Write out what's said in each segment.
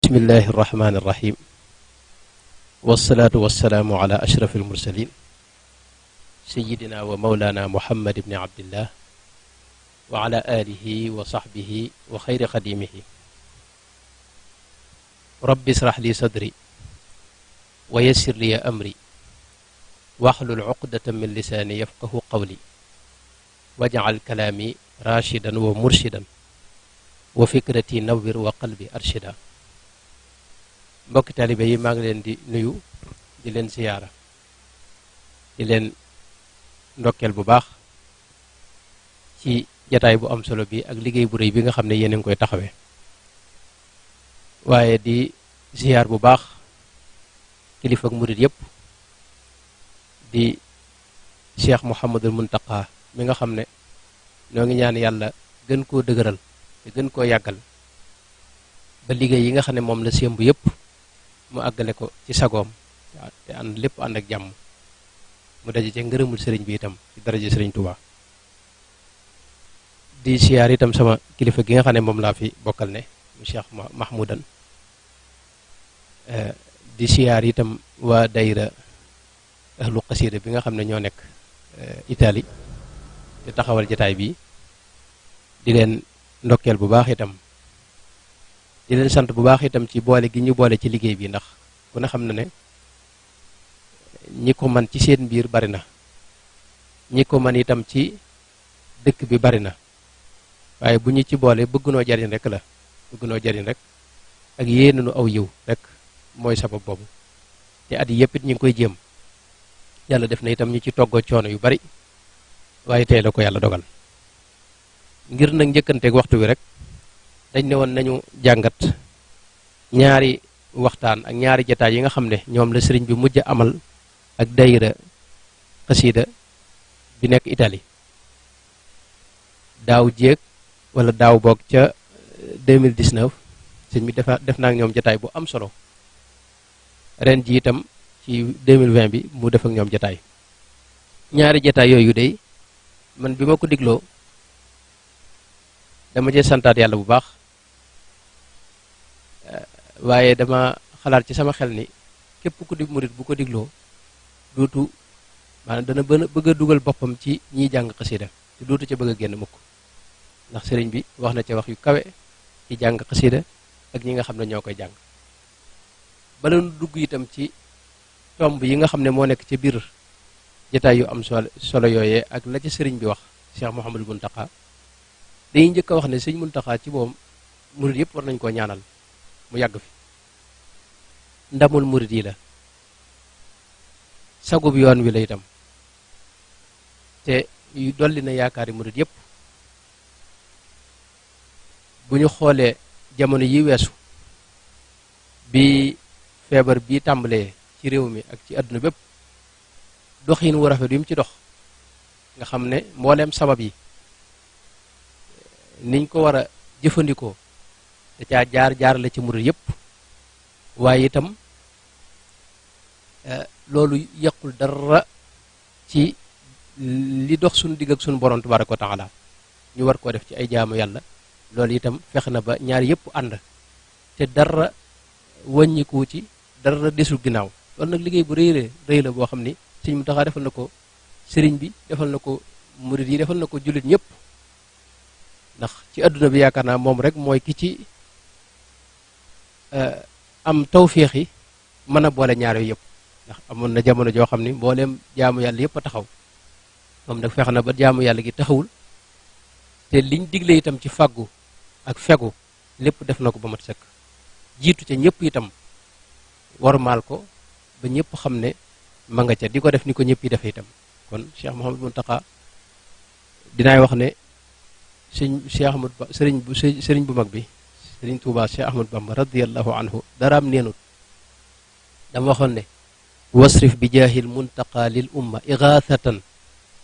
bismillahi irrahmani irrahim wasalaatu wasalaamu ala ashraf almursalin sayidina wa maulana muhammad ibni abdillah wa ala alihi wa sahbihi wa xayri xadimihi rabbi israh li sadri wa yassir li amri waxlul uqdatan min lisaani yafqahu qawli wajcal kalaami rashidan wa murshidan wa fikrati nawwir wa qalbi arshida mbokki taalibe yi maa ngi leen di nuyu di leen siyaara di leen ndokkeel bu baax ci jataay bu am solo bi ak liggéey bu rëy bi nga xam ne yéen a ngi koy taxawee waaye di siyaar bu baax kilifa ak murit yépp di Cheikh Mouhamadul Muntaqa mi nga xam ne ñoo ngi ñaan yàlla gën koo dëgëral te gën koo yàggal ba liggéey yi nga xam ne moom la sémb yépp mu àggale ko ci sagoom te lépp ànd ak jàmm mu daje ci ngërëmul sëriñ bi itam ci daraja sëriñ Touba di siyaar itam sama kilifa gi nga xam ne moom laa fi bokkal ne mu Cheikh Mahmoudan di siyaar itam waa dayra ahlu xasida bi nga xam ne ñoo nekk Italie te taxawal jataay bi di leen ndokkeel bu baax itam di leen sant bu baax itam ci boole gi ñu boole ci liggéey bi ndax ku ne xam na ne ñi ko man ci seen biir bari na ñi ko man itam ci dëkk bi bari na waaye bu ñu ci boole bëgg noo jariñ rek la bëgg noo jariñ rek ak yéene nu aw yiw rek mooy sabab boobu te at yi yëpp it ñu ngi koy jéem yàlla def na itam ñu ci toggoo coono yu bari waaye tey la ko yàlla dogal ngir nag njëkkanteeg waxtu wi rek dañ ne woon nañu jàngat ñaari waxtaan ak ñaari jataay yi nga xam ne ñoom la sëriñ bi mujj amal ak dayra xasida bi nekk Italie daaw jéeg wala daaw boog ca 2019 sëriñ bi def naa ak ñoom jataay bu am solo ren ji itam ci 2020 bi mu def ak ñoom jataay ñaari jataay yooyu day man bi ma ko digloo dama cee santaat yàlla bu baax waaye dama xalaat ci sama xel ni képp ku di murit bu ko digloo duutu maanaam dana bëgg a dugal boppam ci ñiy jàng xasida te duutu ca bëgg a génn mukk ndax sëriñ bi wax na ca wax yu kawe ci jàng xasida ak ñi nga xam ne ñoo koy jàng bala nu dugg itam ci tomb yi nga xam ne moo nekk ca biir jataay yu am solo yooyee ak la ca sëriñ bi wax Cheikh Mouhamadul Muntaqa dañuy njëkk a wax ne sëñ Muntaqa ci moom murit yëpp war nañ koo ñaanal mu yàgg fi ndamul murit yi la sagub yoon wi la itam te yu dolli na yaakaari murit yëpp bu ñu xoolee jamono yi weesu bi feebar bi tàmbalee ci réew mi ak ci àdduna bépp doxin wu rafet yu mu ci dox nga xam ne mbooleem sabab yi niñ ko war a jëfandikoo da caa jaar la ci murit yépp waaye itam loolu yàqul dara ci li dox suñu digg ak suñu borom tabaraka wa taala ñu war koo def ci ay jaamu yàlla loolu itam fexe na ba ñaar yépp ànd te dara wàññikuwu ci dara desul ginnaaw loolu nag liggéey bu rëy la boo xam ni sëñ Muntaxa defal na ko sëriñ bi defal na ko murit yi defal na ko jullit ñëpp ndax ci àdduna bi yaakaar naa moom rek mooy ki ci am tawféex yi mën a boole ñaar yooyu yëpp ndax amoon na jamono joo xam ni mbooleem jaamu yàlla yëpp a taxaw moom nag fexe na ba jaamu yàlla gi taxawul te liñ digle itam ci fàggu ak fegu lépp def na ko ba mat sëkk jiitu ca ñëpp itam warmaal ko ba ñëpp xam ne ma nga ca di ko def ni ko ñëpp yi defee itam kon Cheikh Mouhamadou Mountakha dinaay wax ne Cheikh Ahmadou Ba sëriñ bu mag bi sëriñ Touba Cheikh Ahmadou Bamba radiyallahu anhu daraam neenut dama waxoon ne wasrif bi jaahil muntaqa lil umma igaathatan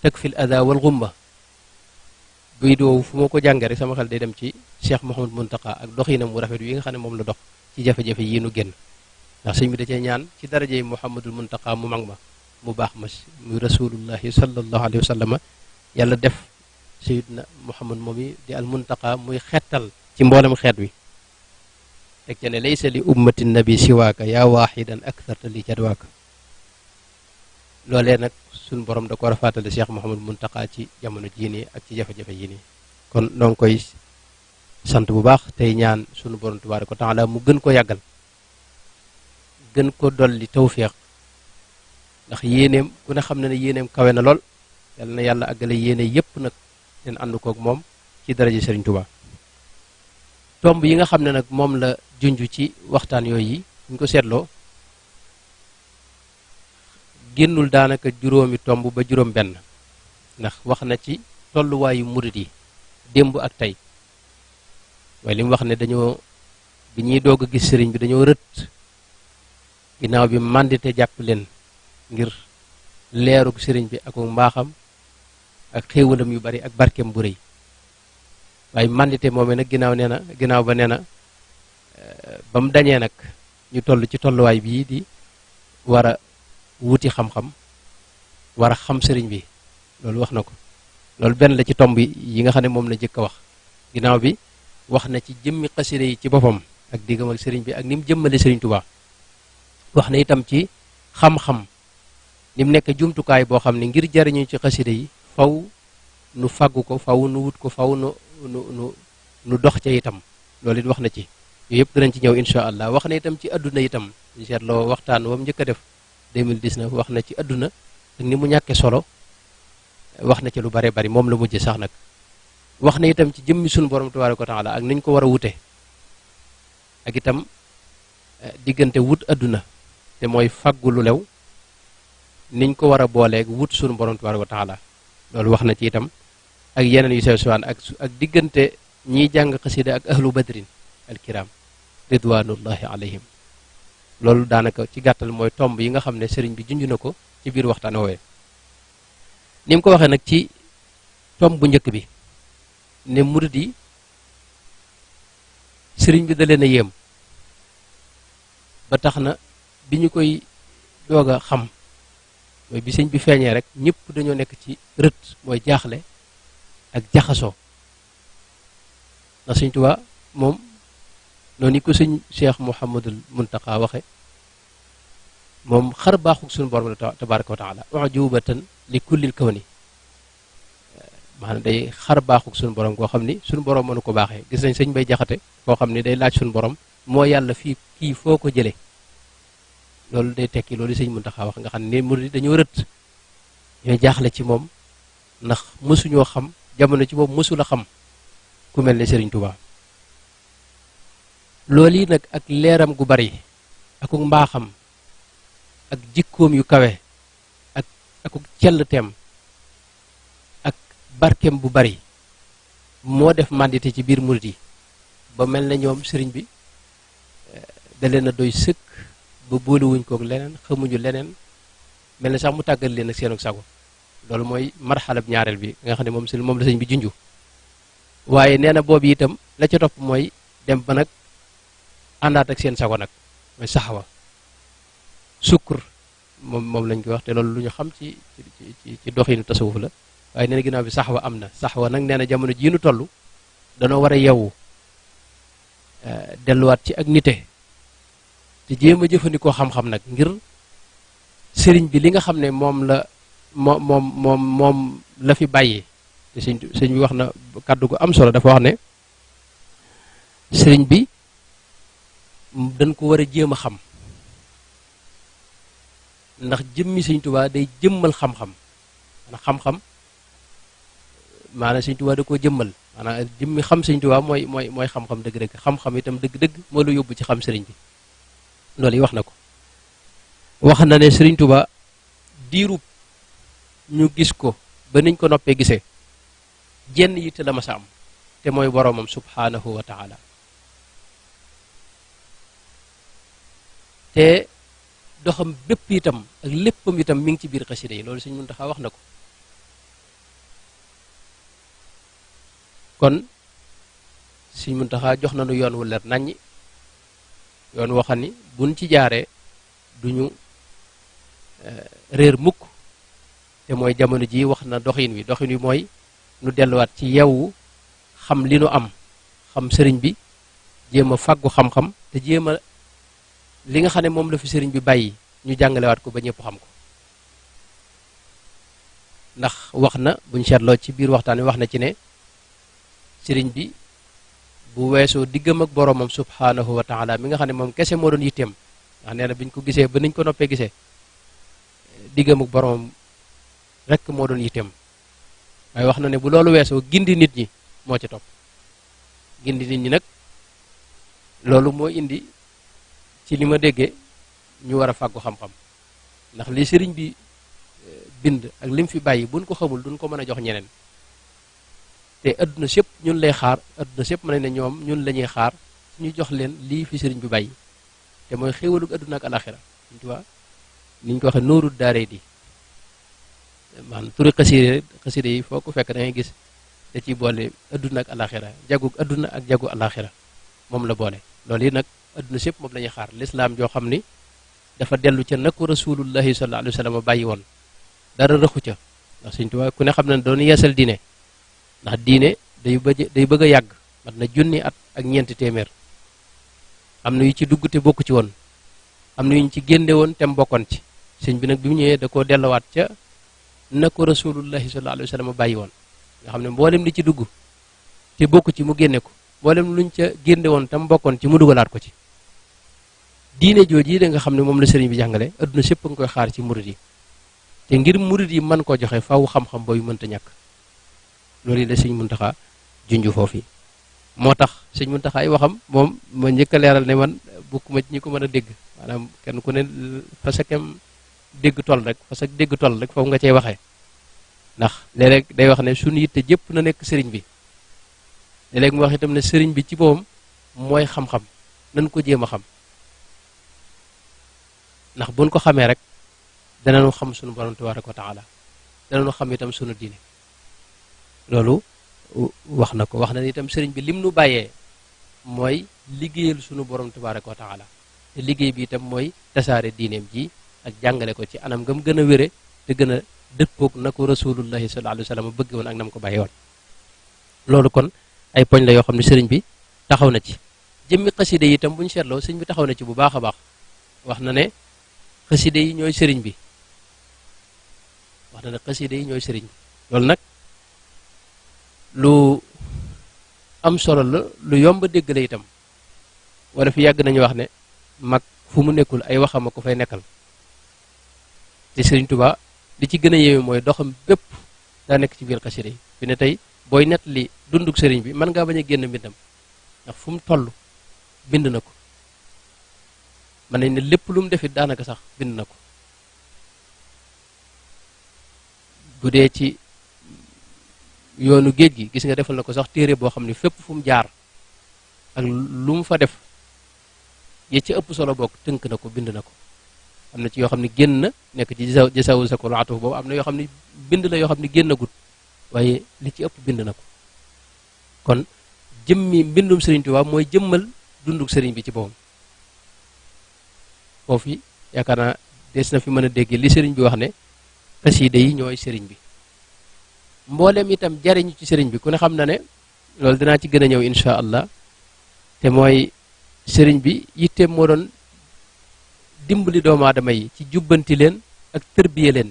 takfil ada wal gumma buy doowu fu ma ko jàngee rek sama xel day dem ci Cheikh Mouhamadou Mountakha ak doxinam mu rafet yi nga xam ne moom la dox ci jafe-jafe yi nu génn ndax sëñ bi da cee ñaan ci darajey Mouhamadul Mountakha mu mag ma mu baax ma muy rasulullahi sallallahu alayhi wa sallam yàlla def Seydina Muhammad moom yi di al Muntaqa muy xettal ci mboolem xeet wi teg ca ne laysa li ummati nabi siwaaka yaa waaxidan aktharta li jadwaaka. loolee nag suñ borom da ko rafaatale Cheikh Mouhamadou Mountakha ci jamono jii nii ak ci jafe-jafe yii nii kon noo ngi koy sant bu baax tey ñaan sunu borom tabaaraka wa taala mu gën ko yàggal gën ko dolli tawféex ndax yéeneem ku ne xam na ne yéeneem kawe na lool yal na yàlla àggale yéene yépp nag leen ànd koog moom ci daraja Sëriñ Tuubaa. tomb yi nga xam ne nag moom la junj ci waxtaan yooyu yi ñu ko seetloo génnul daanaka juróomi tomb ba juróom benn ndax wax na ci tolluwaayu murit yi démb ak tey waaye li mu wax ne dañoo bi ñuy doog a gis sëriñ bi dañoo rët ginnaaw bi màndite jàpp leen ngir leerug sëriñ bi ak mbaaxam ak xéewalam yu bari ak barkeem bu rëy waaye màndite moomee nag ginnaaw ba nee na ba mu dañee nag ñu toll ci tolluwaay bii di war a wuti xam-xam war a xam sëriñ bi loolu wax na ko loolu benn la ci tomb yi nga xam ne moom la jëkk a wax ginnaaw bi wax na ci jëmmi xasida yi ci boppam ak diggam ak sëriñ bi ak ni mu jëmmale sëriñ Tuubaa wax na itam ci xam-xam ni mu nekk jumtukaay boo xam ne ngir jariñu ci xasida yi faw nu fàggu ko faw nu wut ko faw nu dox ca itam loolu it wax na ci yooyu yëpp dinañ ci ñëw insha allah wax na itam ci adduna itam ñu seetloo waxtaan wam njëkk a def 2019 wax na ci adduna ak ni mu ñàkke solo wax na ci lu bare bari moom la mujj sax nag wax na itam ci jëmmi sunu borom tabaaraka wa taala ak niñ ko war a wute ak itam diggante wut adduna te mooy faggu lu lew niñ ko war a booleeg wut sunu borom tabaaraka wa taala loolu wax na ci itam ak yeneen yu sew sewaan ak diggante ñiy jàng xasida ak ahlu badrin alkiram ridwanullahi alayhim loolu daanaka ci gàttal mooy tomb yi nga xam ne sëriñ bi junj na ko ci biir waxtaan woowee ni mu ko waxee nag ci tomb bu njëkk bi ne murid yi sëriñ bi da leen a yéem ba tax na bi ñu koy doog a xam mooy bi sëñ bi feeñee rek ñëpp dañoo nekk ci rët mooy jaaxle ak jaxasoo ndax sëñ Tuubaa moom noonu ko sëñ Cheikh Mouhamadul Mountakha waxe moom xar baaxuk suñu borom la tabaraka wa taala ujubatan li kullil kawni maanaam day xar baaxuk suñu borom koo xam ni suñu borom mënu ko baaxee gis nañ sëñ Bay Jaxate koo xam ni day laaj suñu borom moo yàlla fii kii foo ko jëlee loolu day tekki loolu sëñ Mountakha wax nga xam ne murid dañoo rët ñoo jaaxle ci moom ndax mësuñoo xam jamono ci boobu mësula xam ku mel ne Serigne Touba loolu yi nag ak leeram gu bari ak mbaaxam ak jikkoom yu kawe ak cellteem ak barkeem bu bari moo def mandité ci biir murid yi ba mel na ñoom sëriñ bi da leen a doy sëkk ba boolewuñ kook leneen xamuñu leneen mel na sax mu tàggal leen ak seenug sago loolu mooy marxalab ñaareel bi nga xam ne moom la sëñ bi junju waaye nee na boobu itam la ca topp mooy dem ba nag àndaat ak seen sago nag mooy saxawa sukkur moom lañ koy wax te loolu lu ñu xam ci doxinu tasawuf la waaye nee na ginnaaw bi saxwa am na saxwa nag nee na jamono jii nu toll danoo war a yeewu delluwaat ci ak nite te jéem a jëfandikoo xam-xam nag ngir sëriñ bi li nga xam ne moom la fi bàyyee te sëñ bi wax na kàddu gu am solo dafa wax ne sëriñ bi dañ ko war a jéem a xam ndax jëmmi sëñ Tuubaa day jëmmal xam-xam maanaam sëñ Tuubaa da koo jëmmal maanaam jëmmi xam sëñ Tuubaa mooy xam-xam dëgg-dëgg xam-xam itam dëgg-dëgg moo la yóbbu ci xam sëriñ bi loolu yi wax na ko wax na ne sëriñ Tuubaa diirub ñu gis ko ba niñ ko noppee gisee jenn yitte la ma sa am te mooy boroomam subhaanahu wa taala te doxam bépp itam ak léppam itam mi ngi ci biir xasida yi loolu Sëñ Muntaxa wax na ko kon Sëñ Muntaxa jox nañu yoon wu leer naññi yoon woo xam ni buñ ci jaaree duñu réer mukk te mooy jamono ji wax na doxin wi mooy nu delluwaat ci yeewu xam li nu am xam sëriñ bi jéem a fàggu xam-xam te jéem a li nga xam ne moom la fi sëriñ bi bàyyi ñu jàngalewaat ko ba ñëpp xam ko ndax wax na buñ seetloo ci biir waxtaan wi wax na ci ne sëriñ bi bu weesoo diggam ak boromam subhanahu wa taala mi nga xam ne moom kese moo doon yitteem ndax nee na biñ ko gisee ba niñ ko noppee gisee diggam ak boromam rek moo doon yitteem waaye wax na ne bu loolu weesoo gindi nit ñi moo ci topp gindi nit ñi nag loolu moo indi ci li ma déggee ñu war a fàggu xam-xam ndax li sëriñ bi bind ak lim fi bàyyi buñ ko xamul duñ ko mën a jox ñeneen te adduna sépp ñun lay xaar adduna sépp mën ne ñoom ñun la ñuy xaar ñu jox leen lii fi sëriñ bi bàyyi te mooy xéewalug adduna ak alaxira Sëriñ Tuubaa niñ ko waxee nóoru daaree di maanaam turi xaside yi foo ko fekk da ngay gis da ciy boole adduna ak alaxira jagug adduna ak jagu alaxira moom la boole loolu yi nag adduna sépp moom la ñuy xaar lislaam joo xam ni dafa dellu ca na ko rasulullahi sallallahu alayhi wa sallam bàyyi woon dara rëxu ca ndax Sëriñ Tuubaa ku ne xam ne doon yeesal diine ndax diine day bëgg a yàgg mat na junni at ak ñeenti téeméer am na yu ci dugg te bokku ci woon am na yu ñu ci génne woon te mbokkoon ci sëñ bi nag bi mu ñëwee da koo delluwaat ca na ko rasulullahi sallallahu alayhi wa sallam bàyyi woon nga xam ne mboolem li ci dugg te bokku ci mu génne ko mboolem luñ ca génne woon te mbokkoon ci mu dugalaat ko ci diine jooji da nga xam ne moom la sëriñ bi jàngale adduna sépp nga koy xaar ci murid yi te ngir murid yi mën koo joxe faw xam-xam boobu mënta ñàkk loolu yi la sëñ Muntaxa junj foofu moo tax sëñ Muntaxa ay waxam moom ma njëkk a leeral ne man bokk ma ñi ko mën a dégg maanaam kenn ku ne fasakem dégg toll rek fasak dégg toll rek foofu nga cey waxee ndax léeg-léeg day wax ne suñu yitte jëpp na nekk sëriñ bi léeg-léeg mu wax itam ne sëriñ bi ci boppam mooy xam-xam nañ ko jéem a xam ndax buñ ko xamee rek danañu xam suñu borom tabaaraka wa taala danañu xam itam suñu diine loolu wax na ko wax na itam sëriñ bi lim nu bàyyee mooy liggéeyal sunu borom tabaaraka wa taala te liggéey bi itam mooy tasaare diineem ji ak jàngale ko ci anam ngam gën a wére te gën a dëppoog na ko rasulullahi sallallahu alayhi wa sallam bëgg woon ak nam ko bàyyi woon loolu kon ay poñ la yoo xam ne sëriñ bi taxaw na ci jëmmi xaside yi itam bu ñu seetloo sëriñ bi taxaw na ci bu baax a baax wax na ne xaside yi ñooy sëriñ bi wax na ne xaside yi ñooy sëriñ bi loolu nag lu am solo la lu yomb dégg la itam wala fi yàgg nañu wax ne mag fu mu nekkul ay waxama ko fay nekkal te Sëriñ Tuubaa li ci gën a yéeme mooy doxam bépp daa nekk ci biir xasida yi fi ne tey booy nett li dunduk sëriñ bi mën ngaa bañ a génn mbindam ndax fu mu toll bind na ko mën nañ ne lépp lu mu defit daanaka sax bind na ko bu dee ci yoonu géej gi gis nga defal na ko sax téere boo xam ne fépp fu mu jaar ak lu mu fa def ya ci ëpp solo bokk tënk na ko bind na ko am na ci yoo xam ne génn na nekk ci jasawu sa ko laatuf boobu am na yoo xam ne bind la yoo xam ne génn agut waaye li ci ëpp bind na ko kon jëmmi mbindum sëriñ Tuubaa mooy jëmmal dunduk sëriñ bi ci boppam foofu yaakaar naa des na fi mën a dégg li sëriñ bi wax ne xasida yi ñooy sëriñ bi mboolem itam jariñu ci sëriñ bi ku ne xam na ne loolu dinaa ci gën a ñëw insha allah te mooy sëriñ bi yitteem moo doon dimbali doomu aadama yi ci jubbanti leen ak tërbiye leen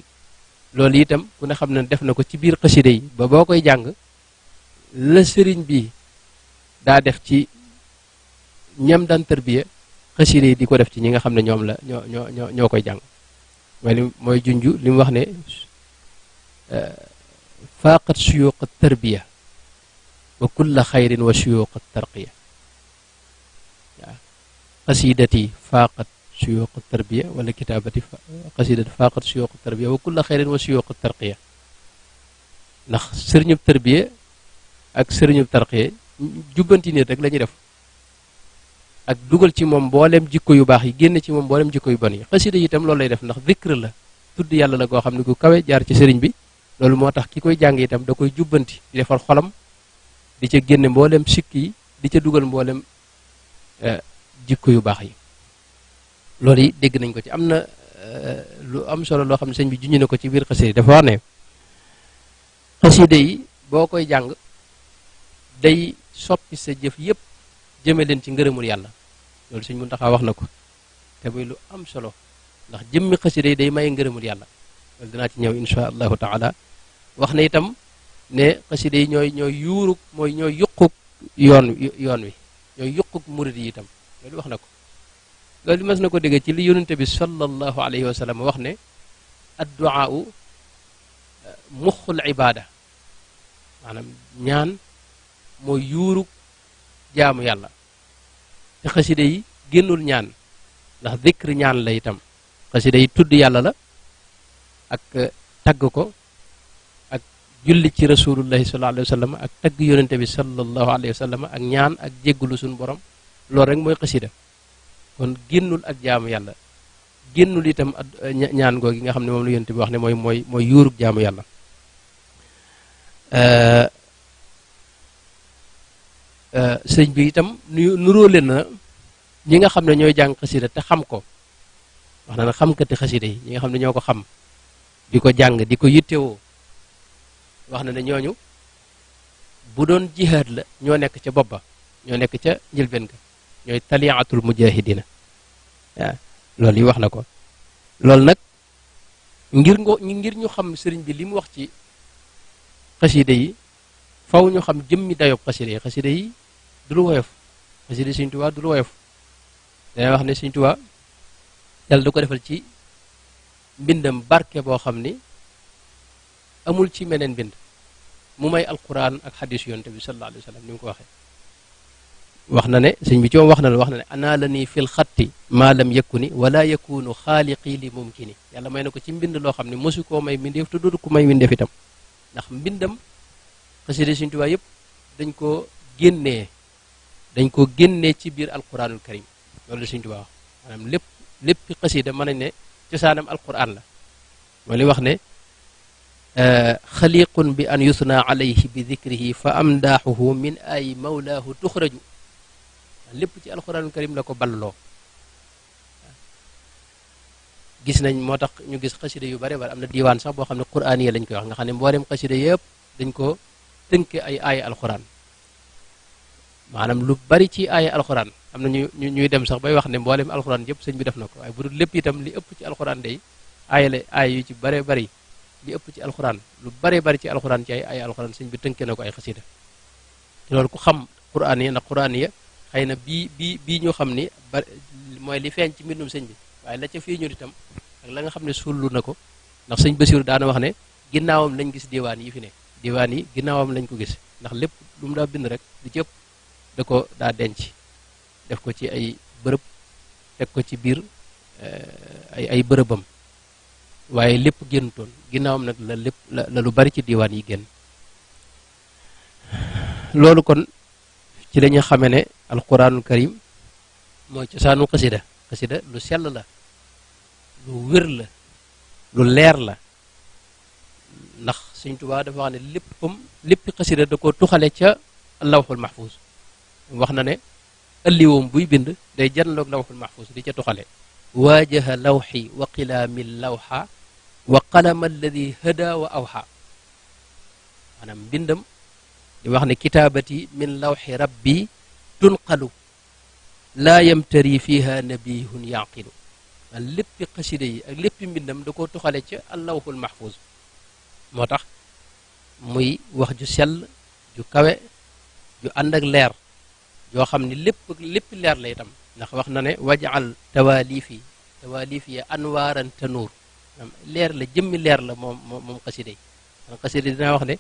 loolu itam ku ne xam na ne def na ko ci biir xasida yi ba boo koy jàng la sëriñ bi daa def ci ñam daan tërbiye xasida yi di ko def ci ñi nga xam ne ñoom la ñoo koy jàng mooy junju li mu wax ne faaqat suyuq tarbiya wa kulla xayrin wa suyuq tarqiya waaw qasidati faaqat suyuq tarbiya wala kitaabati qasidati faaqat suyuq tarbiya wa kulla xayrin wa suyuq tarqiya ndax sëriñub tarbiya ak sëriñub tarqiya jubbanti nit rek la ñuy def ak dugal ci moom mboolem jikko yu baax yi génn ci moom mboolem jikko yu bon yi xasida yi itam loolu lay def ndax zikr la tudd yàlla la goo xam ne ku kawe jaar ci sëriñ bi loolu moo tax ki koy jàng itam da koy jubbanti di defar xolam di ca génne mboolem sikk yi di ca dugal mboolem jikko yu baax yi loolu yi dégg nañ ko ci am na lu am solo loo xam ne sëñ bi juñu na ko ci biir xasida yi dafa wax ne xasida yi boo koy jàng day soppi sa jëf yépp jëme leen ci ngërëmul yàlla loolu Sëñ Muntaxa wax na ko te muy lu am solo ndax jëmmi xasida yi day maye ngërëmul yàlla loolu dinaa ci ñëw insha allahu taala wax na itam ne xasida yi ñooy yuurug ñooy yuquk yoon wi ñooy yuquk murid yi itam loolu wax na ko loolu mas na ko dégg ci li yonente bi sallallahu alayhi wa sallam wax ne adduaa muxul ibaada maanaam ñaan mooy yuurug jaamu yàlla te xasida yi génnul ñaan ndax dikr ñaan la itam xasida yi tudd yàlla la ak tagg ko ak julli ci rasulullahi sallallahu alayhi wa sallam ak tagg yonente bi sallallahu alayhi wa sallam ak ñaan ak jéggulu suñu borom loolu rek mooy xasida kon génnul ak jaamu yàlla génnul itam ñaan googi nga xam ne moom la yonente bi wax ne mooy yuurug jaamu yàlla sëñ bi itam nuróole na ñi nga xam ne ñooy jàng xasida te xam ko wax na nag xamkati xasida yi ñi nga xam ne ñoo ko xam di ko jàng di ko yittewoo wax na ne ñooñu bu doon jihaad la ñoo nekk ca bopp ba ñoo nekk ca njëlbeen ga ñooy taliatul mujahidina waaw loolu yi wax na ko loolu nag ngir ñu xam sëriñ bi li mu wax ci xasida yi faw ñu xam jëmmi dayob xasida yi du lu woyof xasida yi Sëñ Tuubaa du lu woyof dana wax ne Sëñ Tuubaa yàlla da ko defal ci mbindam barke boo xam ni amul ci meneen mbind mu may alquran ak xadis yonte bi sallallahu alayhi wa sallam ni mu ko waxee wax na ne sëñ bi ci moom wax na ne ana la nii fil xatti maa lam yakuni wala yakunu xaaliqi li mumkini yàlla may na ko ci mbind loo xam ne mosu koo may mbindeef te dootu ko may mbindeef itam ndax mbindam xasida Sëñ Tuubaa yëpp dañ ko génnee ci biir alquranul karim loolu la Sëñ Tuubaa wax maanaam lépp xasida mën nañ ne cosaanam alquran la moo li wax ne xaliqun bi an yusna alayhi bi dikrihi fa amdaaxuhu min ay mawlaahu tuxraju lépp ci alquranul karim la ko balloo gis nañ moo tax ñu gis xasida yu bare bare am na diiwaan sax boo xam ne quraaniya lañ koy wax nga xam ne mboolem xasida yëpp dañ ko tënke ay aaya alquran maanaam lu bari ci aaya alquran am na ñuy dem sax bay wax ne mboolem alquran yëpp sëñ bi def na ko waaye bu dul lépp itam li ëpp ci alquran day aaya yu ci bare bari li ëpp ci alquran lu bare bari ci alquran ci ay aaya alquran sëñ bi tënke na ko ay xasida te loolu ku xam quraaniya ndax quraaniya xëy na bii ñu xam ni mooy li feeñ ci mbindum sëñ bi waaye la ca fii ñu itam ak la nga xam ne sullu na ko ndax sëñ Basiru daana wax ne ginnaawam lañ gis diwaan yi fi ne diwaan yi ginnaawam lañ ko gis ndax lépp lu mu daa bind rek li ci ëpp da ko daa denc def ko ci ay bërëb teg ko ci biir ay bërëbam waaye lépp génnutoon ginnaawam nag la lu bari ci diwaan yi génn loolu kon ci la ñu xamee ne alquranul karim mooy cosaanu xasida lu sell la lu wér la lu leer la ndax Sëñ Tuubaa dafa wax ne léppi xasida da ko tuxale ca lawxul mahfuz wax na ne ëlliwoom buy bind day janloog lawxul mahfuz di ca tuxale waajaha lawxi wa qilaami lawxa wa qalama alladi hada wa awxa maanaam mbindam di wax ne kitaabati min lawxi rabbi tunqalu laa yamtari fiha nabihun yaqilu léppi xasida yi ak léppi mbindam da ko tuxale ca allawxul mahfuz moo tax muy wax ju sell ju kawe ju ànd ak leer yoo xam ni léppi leer la itam ndax wax na ne wajal tawalifi ya anwaaran tanuur leer la jëmmi leer la moom xasida yi xasida yi dinaa wax ne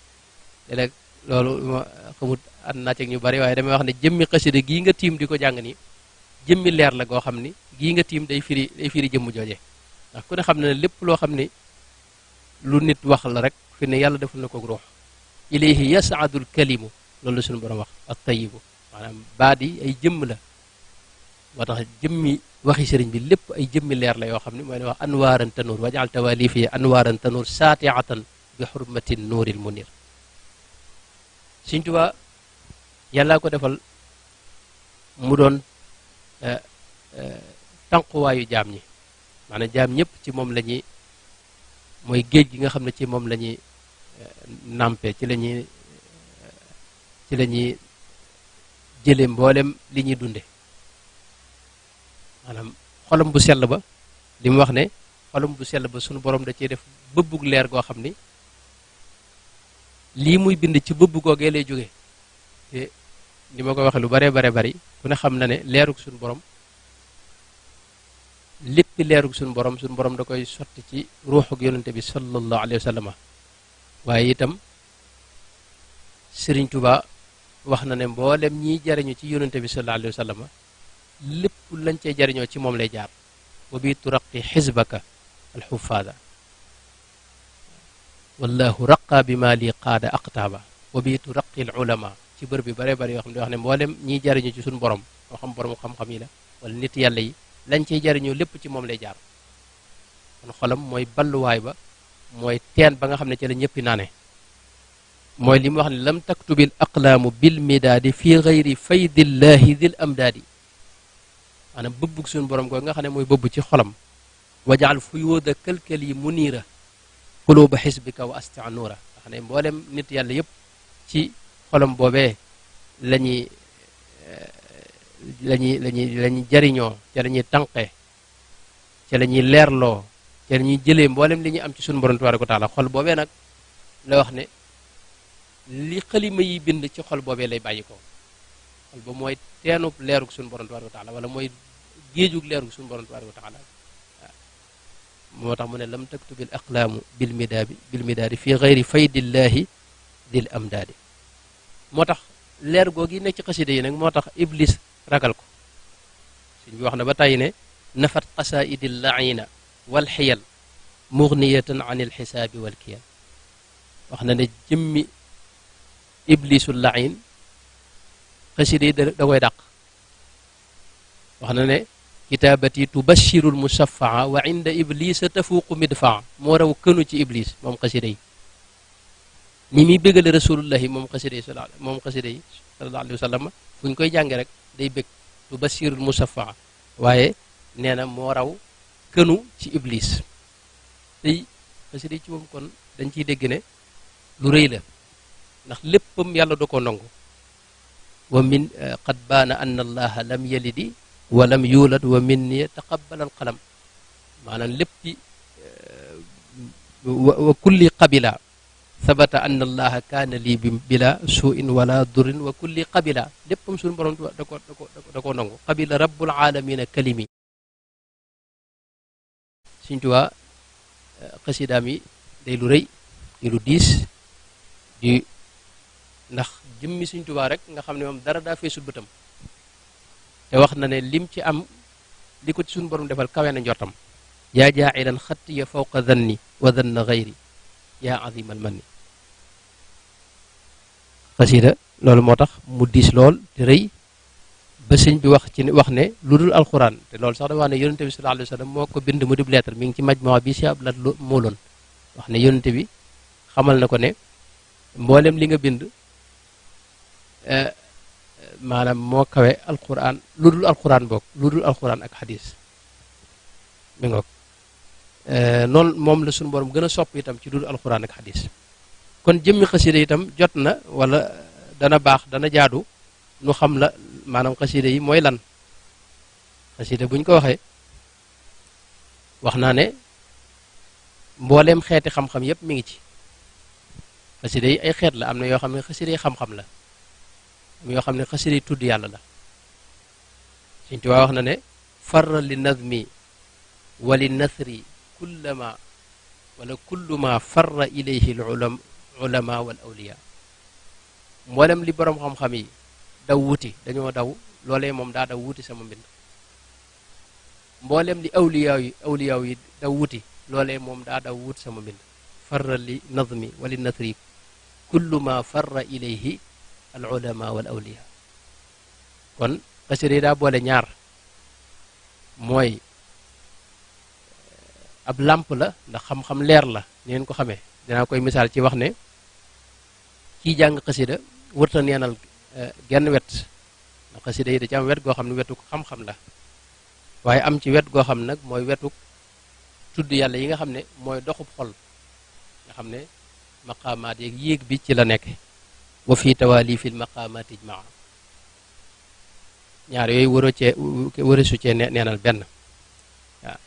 léeg-léeg loolu ma xamut ànd naa ci ñu bari waaye damay wax ne jëmmi xasida gii nga tiim di ko jàng nii jëmmi leer la goo xam ni gii nga tiim day firi jëmm jooje ndax ku ne xam ne lépp loo xam ni lu nit wax la rek fi ne yàlla defal na ko ruux ilayhi yasaadul kalimu loolu la suñu borom wax ak tayibu maanaam baat yi ay jëmm la moo tax jëmmi waxi sëriñ bi lépp ay jëmmi leer la yoo xam ne mooy ne wax anwaaran tanuur wajaal tawalifi anwaaran tanuur saatiatan bi xurmati nuuril munir Sëriñ Tuubaa yàllaa ko defal mu doon tànquwaayu jaam ñi maanaam jaam ñëpp ci moom la ñuy mooy géej gi nga xam ne ci moom la ñuy nampe ci la ñuy jële mboolem li ñuy dunde maanaam xolam bu sell ba li mu wax ne xolam bu sell ba sunu borom da cee def bëbbug leer goo xam ni lii muy bind ci bëbb googee lay jóge te ni ma ko waxee lu bare bari ku ne xam na ne leerug suñu borom lépp leerug suñu borom da koy sotti ci ruuxug yonente bi sallallahu alayhi wa sallam waaye itam Sëriñ Tuba wax na ne mboolem ñiy jariñu ci yonente bi sallallahu alayhi wa sallam lépp lañ cey jariñoo ci moom lay jaar wa bi turaqi xisbaka alxufaada wallahu raqa bi ma li qaada aqtaaba wa bi turaqi al ulama ci bër bi bare yoo xam ne wax ne mboolem ñiy jariñu ci suñu borom moo xam borom xam-xam yi la wala nit yàlla yi lañ cey jariñoo lépp ci moom lay jaar kon xolam mooy balluwaay ba mooy teen ba nga xam ne ci la ñëppi naane mooy li mu wax ne lam taktubil aqlaamu bil midaadi fi gayri faydillahi dil amdaadi maanaam bëbbug suñu borom googu nga xam ne mooy bëbb ci xolam wajaal fuyuuda këlkël yi muniira quluuba xisbika wa astia nuura nga xam ne mboolem nit yàlla yëpp ci xolam boobee lañuy jariñoo ca la ñuy tànqe ca la ñuy leerloo ca la ñuy jëlee mboolem li ñuy am ci suñu borom tabaaraka wa taala xol boobee nag la wax ne li xalima yi bind ci xol boobee lay bàyyi ko xol ba mooy teenub leerug suñu borom tabaaraka wa taala wala mooy géejug leerug suñu borom tabaaraka wa taala moo tax mu ne lam taktubil aqlaamu bil midaadi fi gayri faydillahi dil amdaadi moo tax leer googi nekk ci xasida yi nag moo tax iblis ragal ko suñ bi wax na ba tàyyi ne nafat qasaidi llaina wal xiyal mugniyatan an il xisaabi wal kiyal wax na ne jëmmi iblisu lain xasida yi da koy dàq wax na ne kitaabati tubashiru l musafaa wa inda iblisa tafuuqu midfaa moo raw kënu ci iblis moom xasida yi ni muy bégale rasulullahi moom xasida yi sallallahu alayhi wa sallam fu ñu koy jànge rek day bég tubashiru l musafaa waaye nee na moo raw kënu ci iblis tey xasida yi ci moom kon dañ ciy dégg ne lu rëy la ndax léppam yàlla da ko nangu wa min qad baana anna allaha lam yalidi wa lam yulad wa minni taqabbala alqalam maanaam léppi wa kulli qabila sabata anna allaha kaana lii bila suin wala durin wa kulli qabila léppam suñu borom da ko nangu qabila rabbul alamina kalimi Sëriñ Tuubaa xasidaam yi day lu rëy di lu diis di ndax jëmmi Sëriñ Tuubaa rek nga xam ne moom dara daa feesul bëtam te wax na ne lim ci am li ko ci suñu borom defal kawe na njortam yaa jaacilan xattiya fawqa danni wa danna gayri yaa azimal manni xasida loolu moo tax mu diis lool te rëy ba sëñ bi wax ne lu dul alxuraan te loolu sax dafa wax ne yonente bi sallallahu alayhi wa sallam moo ko bind mu dib lettre mi ngi ci majmuwa bi si ablat mooloon wax ne yonente bi xamal na ko ne mboolem li nga bind maanaam moo kawe alquran lu dul alquran boog lu dul alquran ak xadis mi ngoog noonu moom la suñu borom gën a sopp itam ci lu dul alquran ak xadis kon jëmmi xasida itam jot na wala dana baax dana jaadu nu xam la maanaam xasida yi mooy lan xasida buñ ko waxee wax naa ne mbooleem xeeti xam-xam yépp mi ngi ci xasida yi ay xeet la am na yoo xam ne xasida yi xam-xam la am yoo xam ne xasida yi tudd yàlla la Sëriñ Tuubaa wax na ne farra li nazmi wa li nasri kullama wala kullu ma farra ilayhi al ulama wal awliya mboolem li boroom xam-xam yi daw wuti dañoo daw loolee moom daa daw wuti sama mbind mboolem li awliya yi daw wuti loolee moom daa daw wuti sama mbind farra li nazmi wa li nasri kullu ma farra ilayhi al ulama wal awliya kon xasida yi daa boole ñaar mooy ab làmp la ndax xam-xam leer la ni ngeen ko xamee dinaa koy misaal ci wax ne kii jàng xasida wërta neenal genn wet ndax xasida yi da ci am wet goo xam ne wetuk xam-xam la waaye am ci wet goo xam nag mooy wetuk tudd yàlla yi nga xam ne mooy doxub xol nga xam ne maqaamaat yeeg yéeg bi ci la nekk wa fi tawali fi l maqaamaat ijmaa ñaar yooyu waree su cee neenal benn waaw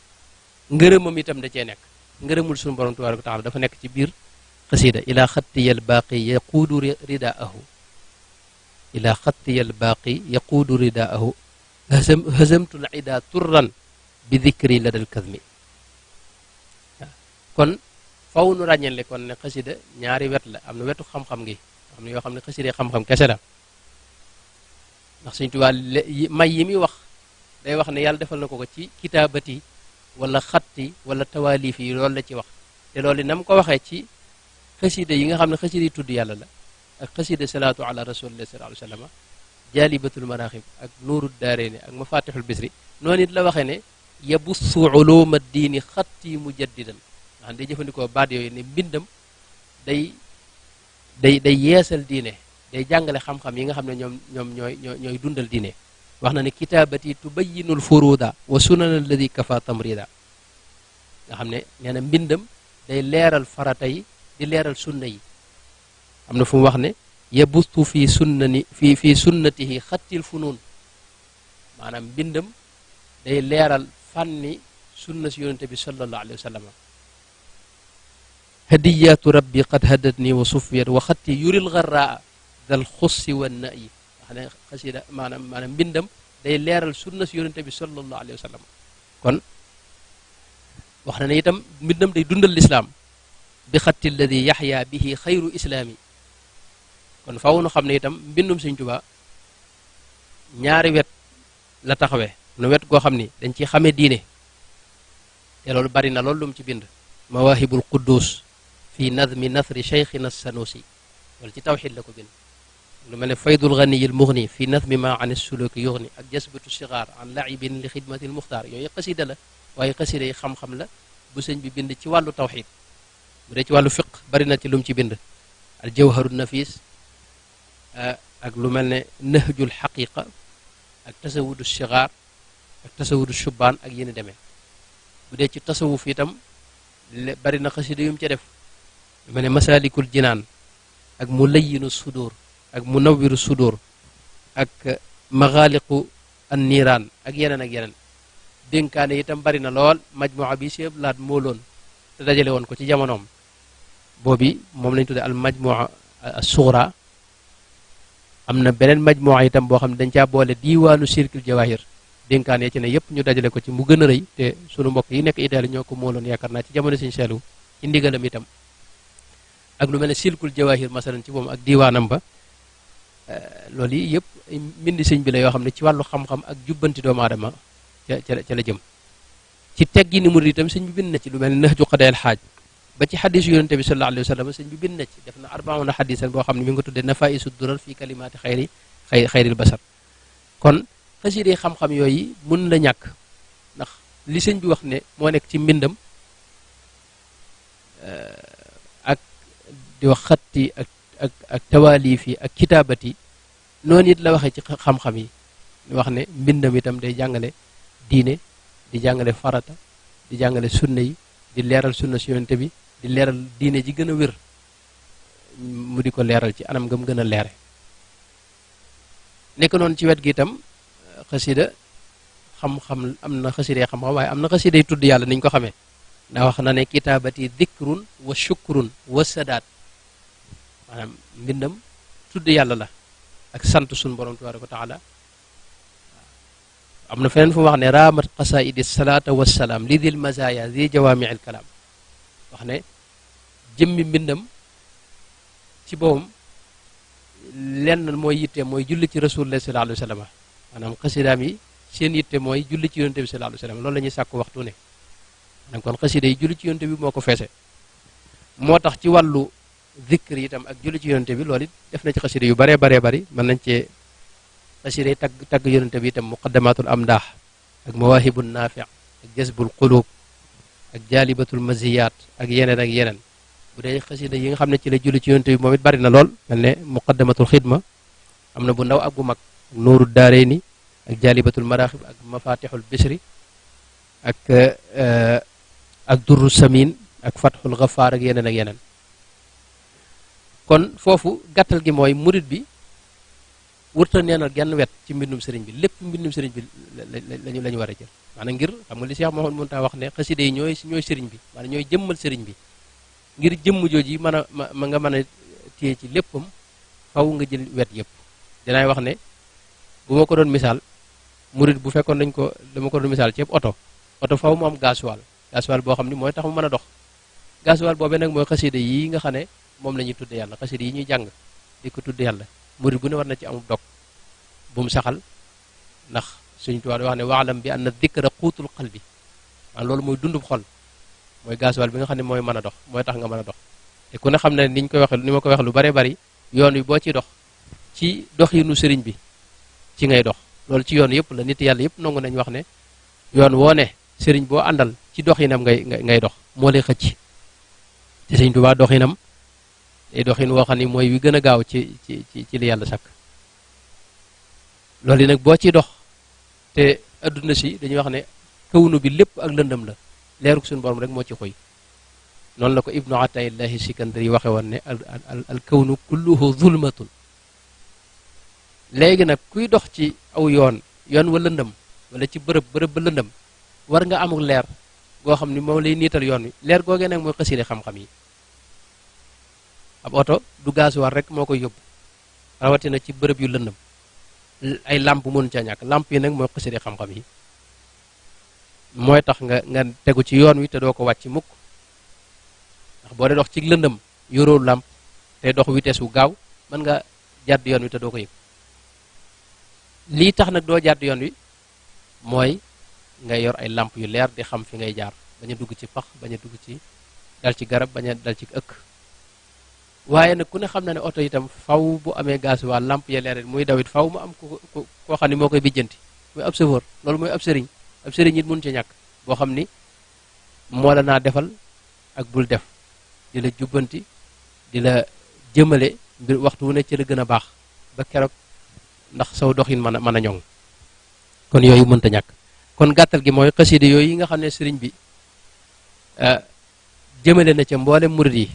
ngërëmam itam da cee nekk ngërëmul suñu borom tabaaraka wa taala dafa nekk ci biir xasida ila xattiyal baaqi yaquudu ridaahu ila xattiyal baaqi yaquudu ridaahu hazamtul ida turran bi dikri ladal kadmi waaw kon faw nu ràññale kon ne xasida ñaari wet la am na wetu xam-xam gi am na yoo xam ne xasida xam-xam kese la ndax Sëñ Tuubaa may yi muy wax day wax ne yàlla defal na ko ko ci kitaabati wala xatti wala tawaalif yi loolu la ci wax te loolu na mu ko waxee ci xasida yi nga xam ne xasida yi tudd yàlla la ak xasida salaatu ala rasulillah sallallahu alayhi wa sallam jaalibatul maraaxib ak nuurud daarayni ak mafatixul bisri noonu it la waxee ne yabussu uluma diini xatti mujaddidan nga xam day jëfandikoo baat yooyu ne mbindam day yeesal diine day jàngale xam-xam yi nga xam ne ñoom ñooy dundal diine wax na ne kitaabati tubayinul furuda wa sunan alladi kafa tamrida nga xam ne nee na mbindam day leeral farata yi di leeral sunna yi am na fu mu wax ne yabustu fi sunnatihi xattil funuun maanaam mbindam day leeral fànni sunna si yonente bi sallallahu alayhi wa sallam hadiyatu rabbi qad hadatni wa sufiyat wa xatti yuril garraa dal xussi wa na yi wax ne xasida maanaam mbindam day leeral sunna si yonente bi sallallahu alayhi wa sallam kon wax na ne itam mbindam day dundal lislaam bi xatti alladi yaxya bihi xayru islaami kon faaw nu xam ne itam mbindum Sëñ Tuubaa ñaari wet la taxawee nu wet goo xam ni dañ ci xamee diine te loolu bari na loolu lu mu ci bind mawaahibul quddus fi nadmi nasri cheikhina sanusi loolu ci tawxid la ko bind lu mel ne faydul ganiyil mughni fi nadmi ma an suluki yughni ak jasbatu sigaar an laibin li xidmatil muxtaar yooyu xasida la waaye xasida yi xam-xam la bu sëñ bi bind ci wàllu tawxid bu dee ci wàllu fiq bari na ci lu mu ci bind al jawharu nafis ak lu mel ne nahjul xaqiqa ak tasawudu sigaar ak tasawudu shubaan ak yéen demee bu dee ci tasawuf itam bari na xasida yu mu ca def lu mel ne masalikul jinaan ak mulayinu sudur ak munawiru sudur ak maxaaliqu an niiraan ak yeneen dénkaane itam bari na lool majmua bi si laat mooloon te dajale woon ko ci jamonoom boobi moom lañ tudde al majmua as-sughra am na beneen majmua itam boo xam ne dañ caa boole diiwaanu sirkil jawahir dénkaane ci ne yëpp ñu dajale ko ci mu gën a rëy te sunu mbokk yi nekk Italie ñoo ko mooloon yaakaar naa ci jamono Sëñ Saaliw ci ndigalam itam ak lu mel ne silkul jawahir masalan ci moom ak diiwaanam ba loolu yi yëpp mbindi sëñ bi la yoo xam ne ci wàllu xam-xam ak jubbanti doomu aadama ca la jëm ci teggi ni murid itam sëñ bi bind na ci lu mel ne nahju qadaa'il xaaj ba ci xadisu yonente bi sallallahu alayhi wa sallam sëñ bi bind na ci def na 40 xadisan boo xam ne mi ngi ko tuddee nafaisu durar fii kalimaati xayril basar kon xasida xam-xam yooyu mun la ñàkk ndax li sëñ bi wax ne moo nekk ci mbindam ak di wax xatti ak tawaalif yi ak kitaabat yi noonu it la waxee ci xam-xam yi wax ne mbindam itam day jàngale diine di jàngale farata di jàngale sunna yi di leeral sunna si yonente bi di leeral diine ji gën a wér mu di ko leeral ci anam nga mu gën a leere nekk noonu ci wet gi itam xasida xam-xam am na xasida xam-xam waaye am na xasida tudd yàlla niñ ko xamee ndax wax na ne kitaabati dikrun wa shukrun wa sadaat maanaam mbindam tudd yàlla la ak sant suñu borom tabaraka wa taala am na feneen fu mu wax ne raamat qasaidi salaata wassalaam li dil mazaya zi jawaamiil kalaam wax ne jëmmi mbindam ci boppam lenn mooy yitte mooy julli ci rasulullah sallallahu alayhi wa sallam maanaam xasidaam yi seen yitte mooy julli ci yonte bi sallallahu alayhi wa sallam loolu la ñuy sàkku waxtu ne maanaam kon xasida yi julli ci yonte bi moo ko feese moo tax ci wàllu zikr itam ak julli ci yonte bi loolu it def na ci xasida yu baree bari mën nañ cee xasida yi tagg yonente bi itam muqaddamatul amdaax ak mawahibun naafi ak jazbul qulub ak jaalibatul maziyat ak yeneen bu dee xasida yi nga xam ne ci la julli ci yonente bi moom it bari na lool mel ne muqaddamatul xidma am na bu ndaw ak bu mag nuuru daarayni ak jaalibatul maraaxib ak mafatixul bisri ak durru samin ak fatxul gafaar ak yeneen kon foofu gàttal gi mooy murit bi wërta neenal genn wet ci mbindum sëriñ bi lépp mbindum sëriñ bi la ñu war a jël maanaam ngir xam nga li Cheikh Mouhamadou Mountakha wax ne xasida yi ñooy sëriñ bi maanaam ñooy jëmmal sëriñ bi ngir jëmm jooju yi mën a ma nga mën a téye ci léppam faw nga jël wet yëpp dinaay wax ne bu ma ko doon misaal murid bu fekkoon dama ko doon misaal ci oto faw mu am gasoil boo xam ni mooy tax mu mën a dox gasoil boobee nag mooy xasida yi nga xam ne moom la ñuy tudde yàlla xasida yi ñuy jàng di ko tudde yàlla murid bu ne war na ci amul dog bu mu saxal ndax Sëriñ Tuubaa wax ne waalam bi anna dikra quutul qalbi maanaam loolu mooy dundub xol mooy gasoil bi nga xam ne mooy mën a dox mooy tax nga mën a dox te ku ne xam ne ni ma ko waxee lu bare bari yoon wi boo ciy dox ci doxinu sëriñ bi ci ngay dox loolu ci yoon yëpp la nit yàlla yëpp nangu nañ wax ne yoon woo ne sëriñ boo àndal ci doxinam ngay dox moo lay xëcc te Sëriñ Tuubaa doxinam day doxin woo xam ni mooy wi gën a gaaw ci li yàlla sakk loolu yi nag boo ciy dox te adduna si dañuy wax ne kawnu bi lépp ak lëndëm la leeruk suñu borom rek moo ci xoy noonu la ko ibnu ataillahi sikandari waxe woon ne al kawnu kulluhu zulmatun léegi nag kuy dox ci aw yoon wa lëndëm wala ci bërëb ba lëndëm war nga amul leer goo xam ni moom lay niital yoon wi leer googee nag mooy xasida xam-xam yi ab oto du gaasuwaar rek moo koy yóbbu rawatina ci bërëb yu lëndëm ay làmp mënu ca ñàkk làmp yi nag mooy xasida xam-xam yi mooy tax nga tegu ci yoon wi te doo ko wàcc mukk ndax boo dee dox ci lëndëm yoroo làmp te dox vitesse wu gaaw mën nga jàdd yoon wi te doo ko yëg lii tax nag doo jàdd yoon wi mooy ngay yor ay làmp yu leer di xam fi ngay jaar bañ a dugg ci pax bañ a dugg ci dal ci garab bañ a dal ci ëkk waaye nag ku ne xam na ne oto itam faw bu amee gasoil làmp ya leer muy dawit faw mu am koo xam ne moo koy bijjanti muy ab chauffeur loolu mooy ab sëriñ it mun ci ñàkk boo xam ni moo la naa defal ak bul def di la jubbanti di la jëmale mbir waxtu wu ne ci la gën a baax ba keroog ndax saw doxin mën a ñoŋ kon yooyu mënta ñàkk kon gàttal gi mooy xasida yooyu yi nga xam ne sëriñ bi jëmale na ca mboolem murid yi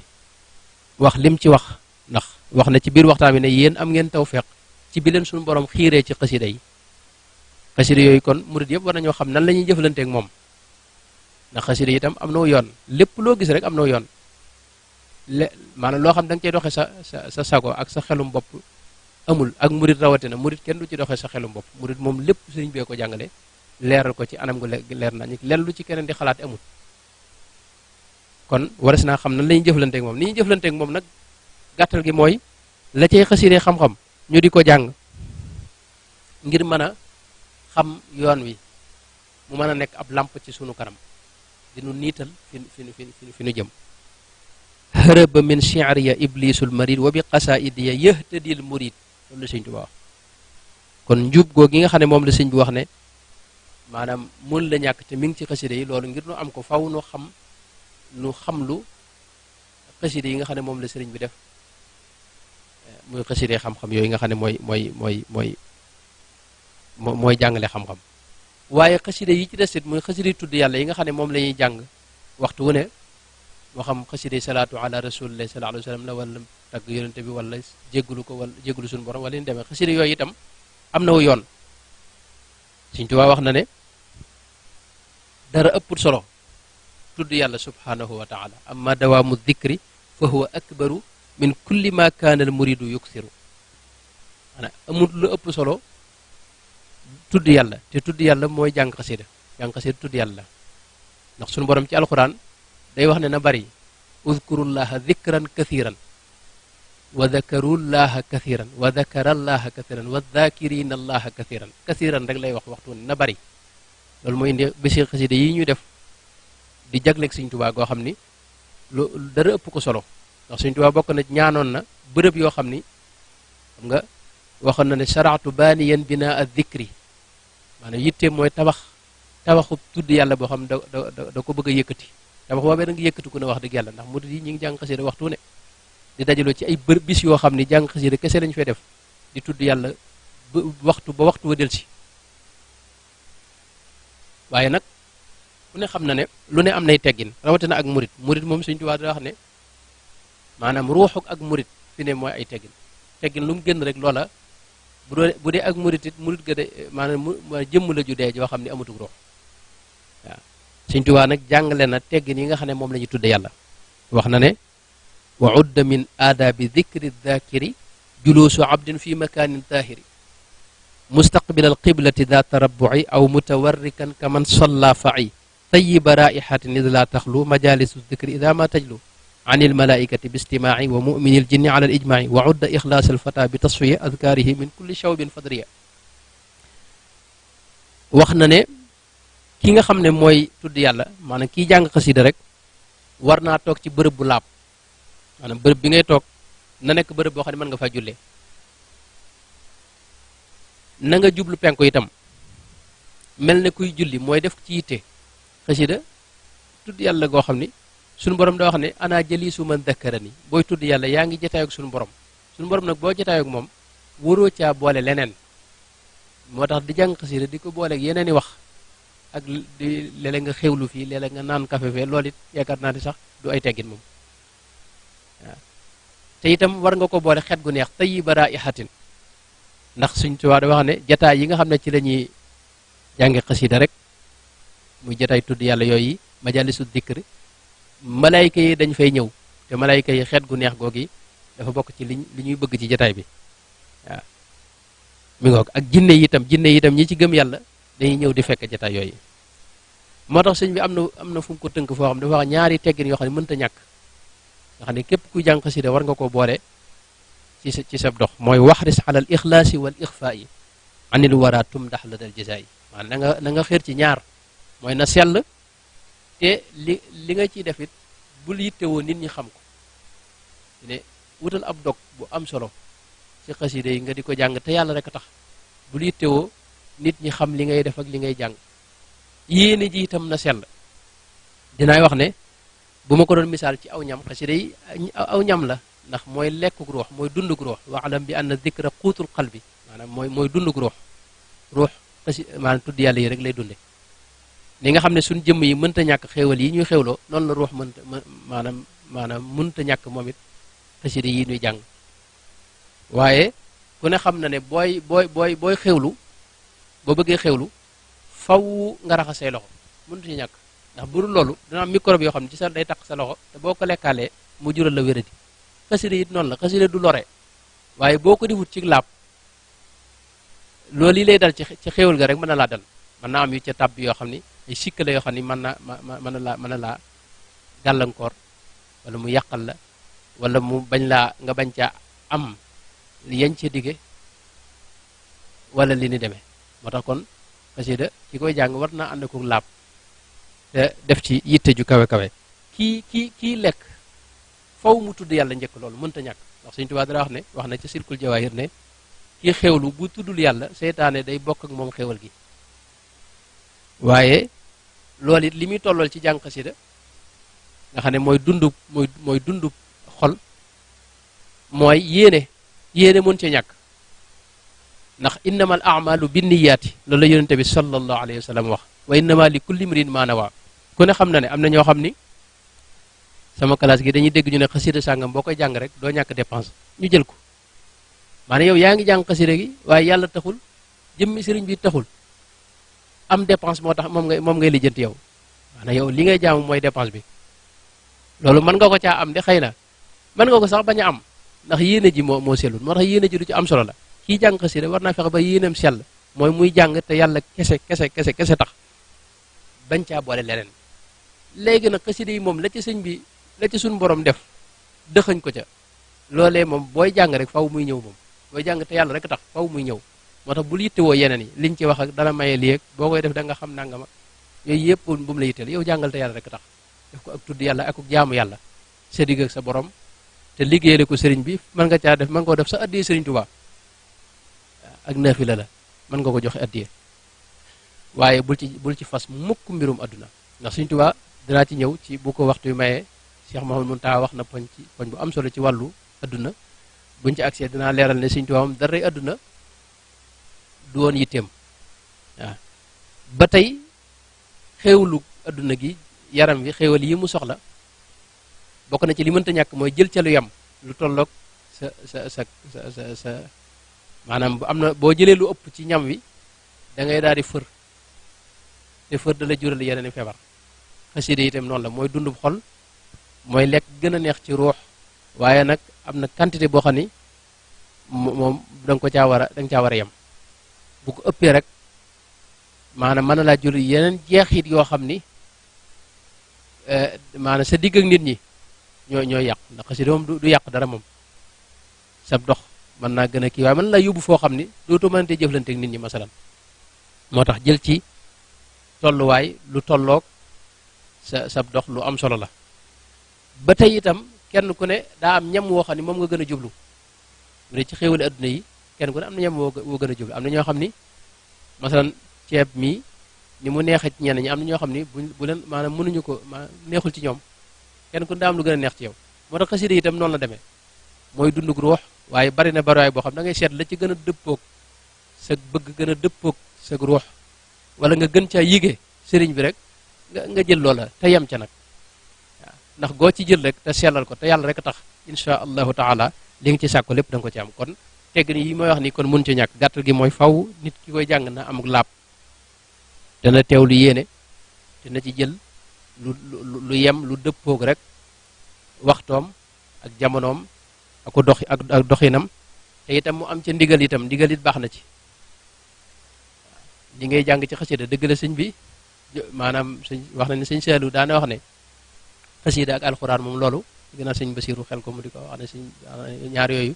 wax lim ci wax ndax wax na ci biir waxtaan bi ne yéen am ngeen tawfeex ci bi leen suñu borom xiiree ci xasida yi xasida yooyu kon murid yëpp war nañoo xam nan la ñuy jëflanteek moom ndax xasida yi itam am na yoon lépp loo gis rek am na yoon maanaam loo xam da nga cey doxee sa sago ak sa xelum bopp amul ak murid rawatina murid kenn du ci doxee sa xelum bopp murid moom lépp sëriñ bee ko jàngale leeral ko ci anam gu leer nañu len lu ci keneen di xalaat amul kon waras naa xam nan la ñuy jëflanteek moom ni ñuy jëflanteek moom nag gàttal gi mooy la cay xasida xam-xam ñu di ko jàng ngir mën a xam yoon wi mu mën a nekk ab làmp ci sunu kanam di nu niital fi nu jëm hërëba min shi'riya iblisul marid wa bi qasaidiya yahtadil murid loolu la sëñ Tuubaa wax kon njub goo gi nga xam ne moom la sëñ bi wax ne maanaam mun la ñàkk te mi ngi ci xasida yi loolu ngir nu am ko faw nu xam lu xasida yi nga xam ne moom la sëriñ bi def muy xasida xam-xam yooyu nga xam ne mooy jàngale xam-xam waaye xasida yi ci desit muy xasida yi tudd yàlla yi nga xam ne moom la ñuy jàng waxtu wu ne moo xam xasida salaatu ala rasulillahi sallallahu alayhi wa sallam la wala tagg yonente bi wala jéggulu ko wala jéggulu suñu borom wala ñu demee xasida yooyu itam am na wu yoon Sëriñ Tuubaa wax na ne dara ëpput solo tudd yàlla subhanahu wa taala amma dawaamu dikri fa huwa akbaru min kulli ma kaana al muridu yuksiru maanaam amul lu ëpp solo tudd yàlla te tudd yàlla mooy jàng xasida tudd yàlla ndax suñu borom ci alxuraan day wax ne na bari udkurullaha dikran kathiran wa dakarullaha kathiran wa dakarallaha kathiran wa dakirina allaha kathiran rek lay wax waxtu ne na bari loolu mooy indi bési xasida yi ñuy def di jagleeg Sëriñ Tuubaa goo xam ni lu dara ëpp ko solo ndax Sëriñ Tuubaa bokk na ñaanoon na bërëb yoo xam ni xam nga waxoon na ne saraatu baaniyan binaa ad dikri maanaam yitte mooy tabaxu tudd yàlla boo xam da ko bëgg a yëkkati tabax boobee da nga yëkkati ku ne wax dëgg yàlla ndax murid yi ñi ngi jàng xasida waxtu ne di dajaloo ci ay bis yoo xam ni jàng xasida kese lañu fay def di tudd yàlla ba waxtu wa del si waaye nag ku ne xam na ne lu ne am nay teggin rawatina ak murid moom Sëriñ Tuubaa da wax ne maanaam ruuxuk ak murid fi ne mooy ay teggin lu mu génn rek loola bu dee ak murit it murit ga de maanaam jëmm la ju dee joo xam ne amatul ruux waaw Sëñ Tuubaa nag jàngale na teggin yi nga xam ne moom la ñuy tudde yàlla wax na ne wa udda min aadaabi dikri daakiri juluusu abdin fi makaanin taahiri mustaqbil al qiblati daa tarabbuci aw mutawarrikan kaman salla faci tayiba raihatin id la taxlu majalisu dikri ida ma tajlu an ilmalaikati bistimaaci wa mumini ljinni ala alijmaaci wa udda ixlaas alfata bi tasfiya adkaarihi min kulli shawbin fadriya wax na ne ki nga xam ne mooy tudd yàlla maanaam kii jàng xasida rek war naa toog ci bërëb bu laab maanaam bërëb bi ngay toog na nekk bërëb boo xam ne mën nga faa jullee na nga jublu penku itam mel ne kuy julli mooy def ci yitte xasida tudd yàlla goo xam ni suñu borom da wax ne ana jaliisu man dakkarani booy tudd yàlla yaa ngi jataay ak suñu borom nag boo jataay ak moom waroo caa boole leneen moo tax di jàng xasida di ko booleeg yeneen i wax ak di léeg-léeg nga xewlu fii léeg-léeg nga naan kafe fee loolu it yaakaar naa ni sax du ay teggin moom waaw te itam war nga ko boole xet gu neex tayyiba raihatin ndax Sëñ Tuubaa da wax ne jataay yi nga xam ne ci la ñuy jàngi xasida rek muy jataay tudd yàlla yooyu majalisu dikr malayka yi dañ fay ñëw te malayka yi xeet gu neex googi dafa bokk ci li ñuy bëgg ci jataay bi waaw mi ngoog ak jinne yi itam ñi ci gëm yàlla dañuy ñëw di fekk jataay yooyu moo tax sëñ bi am na fu mu ko tënk foo xam dafa wax ñaari teggin yoo xam ne mënta ñàkk nga xam ne képp kuy jàng xasida war nga koo boole ci sa dox mooy waxris alal ixlaasi wal ixfaayi anil wara tumdax la dal jazaayi maanaam na nga xéer ci ñaar mooy na sell te li nga ciy def it bul yittewoo nit ñi xam ko ne wutal ab dog bu am solo ci xasida yi nga di ko jàng te yàlla rek a tax bul yittewoo nit ñi xam li ngay def ak li ngay jàng yéene ji itam na sell dinaay wax ne bu ma ko doon misaal ci aw ñam xasida yi aw ñam la ndax mooy lekkuk ruux mooy dunduk ruux waalam bi anna dikra quutul qalbi maanaam mooy dunduk ruux maanaam tudd yàlla yi rek lay dunde li nga xam ne suñ jëmm yi mënta ñàkk xéewal yi ñuy xéewloo noonu la ruux mënta maanaam mënta ñàkk moom it xasida yi ñuy jàng waaye ku ne xam na ne booy xéewlu boo bëggee xéewlu faw nga raxas say loxo mënut ci ñàkk ndax bu dul loolu dina am microbe yoo xam ne ci sa day takk sa loxo te boo ko lekkaalee mu jural la wéradi xasida it noonu la xasida du lore waaye boo ko defut ci laab loolu yi lay dal ci xéewal ga rek mën na laa dal mën naa am yu ca tàbb yoo xam ni ay sikkale yoo xam ni mën na laa gàllankoor wala mu yàqal la wala mu nga bañ caa am li yañ ca dige wala li ni demee moo tax kon xasida ki koy jàng war naa ànd ko laab te def ci yitte ju kawe kawe kii lekk faw mu tudd yàlla njëkk loolu mënta ñàkk ndax Sëñ Tuubaa dara wax na ci sirkul jawaahir ne kii xewlu bu tuddul yàlla seytaane day bokk ak moom xewal gi waaye loolu it li muy tollool ci jàng xasida nga xam ne mooy dundu xol mooy yéene mën ca ñàkk ndax innamal a'malu binniyaati loolu la yonente bi sallallahu alayhi wa sallam wax wa innama li kulli imrin ma nawa ku ne xam na ne am na ñoo xam ni sama classe gi dañuy dégg ñu ne xasida sàngam boo koy jàng rek doo ñàkk dépense ñu jël ko maanaam yow yaa ngi jàng xasida gi waaye yàlla taxul jëmmi sëriñ bi taxul am dépense moo tax moom ngay lijjanti yow maanaam yow li ngay jaamu mooy dépense bi loolu mën nga ko caa am de xëy na mën nga ko sax bañ a am ndax yéene ji moo sellul moo tax yéene ji lu ci am solo la kii jàng xasida war naa fexe ba yéeneem sell mooy muy jàng te yàlla kese tax bañ caa boole leneen léegi nag xasida yi moom la ci sëñ bi la ci suñu borom def dëxañ ko ca loolee moom booy jàng rek faw muy ñëw moom booy jàng te yàlla rek tax faw muy ñëw moo tax bul yittewoo yeneen yi liñ ci wax ak dana maye lii ak boo koy def da nga xam nangama yooyu yëpp bu mu la yitteel yow jàngal te yàlla rek tax def ko ak tudd yàlla ak jaamu yàlla sa digg ak sa borom te liggéeyale ko sëriñ bi mën nga caa def mën nga ko def sa addiyee sëriñ Tuubaa ak naafila la mën nga ko joxe addiyee waaye bul ci fas mukk mbirum adduna ndax sëriñ Tuubaa dinaa ci ñëw ci bu ko waxtu yu mayee Cheikh Mouhamadou Mountakha wax na poñ bu am solo ci wàllu adduna buñ ci accès dinaa leeral ne sëriñ Tuubaa moom daray adduna du woon yitteem waaw ba tey xéewlu adduna gi yaram wi xéewal yi mu soxla bokk na ci li mënta ñàkk mooy jël ca lu yam lu tolloog sa maanaam bu am na boo jëlee lu ëpp ci ñam wi da ngay daal di fër te fër da la jural yeneen i feebar xasida itam noonu la mooy dundub xol mooy lekk gën a neex ci ruux waaye nag am na quantité boo xam ni moom da nga ko caa war a da nga caa war a yem bu ko ëppee rek maanaam mën na laa jural yeneen jeexit yoo xam ni maanaam sa digg ak nit ñi ñooy yàq ndax xasida moom du yàq dara moom sab dox mën naa gën a kii waaye mën na laa yóbbu foo xam ni dootoo mënante jëflante ak nit ñi masalan moo tax jël ci tolluwaay lu tolloog sab dox lu am solo la ba tey itam kenn ku ne daa am ñam woo xam ni moom nga gën a jublu mu ne ci xéewali adduna yi kenn ku ne am na ñam woo gën a jublu am na ñoo xam ni masalan ceeb mii ni mu neexee ci ñenn ñi am na ñoo xam ni bu leen maanaam mënuñu ko neexul ci ñoom kenn ku ne daa am lu gën a neex ci yow moo tax xasida itam noonu la demee mooy dundug ruux waaye bari na bariwaay boo xam da ngay seet la ci gën a dëppoog sa bëgg gën a dëppoog sa ruux wala nga gën caa yige sëriñ bi rek nga jël loola te yem ca nag waaw ndax goo ci jël rek te sellal ko te yàlla rek a tax insha allahu taala li nga ci sàkko lépp da nga ko ci am kon tegg ni yi mooy wax ni kon mun ci ñàkk gàttal gi mooy faw nit ki koy jàng na amuk laab dana teew lu yéene dana ci jël lu yem lu dëppoog rek waxtoom ak jamonoom ak doxinam te itam mu am ca ndigal itam ndigal it baax na ci li ngay jàng ci xasida dëgg la sëñ bi maanaam sëñ wax na ne sëñ Saalu daana wax ne xasida ak alxuraan moom loolu gën a sëñ Basiiru xel ko mu di ko wax ne sëñ ñaar yooyu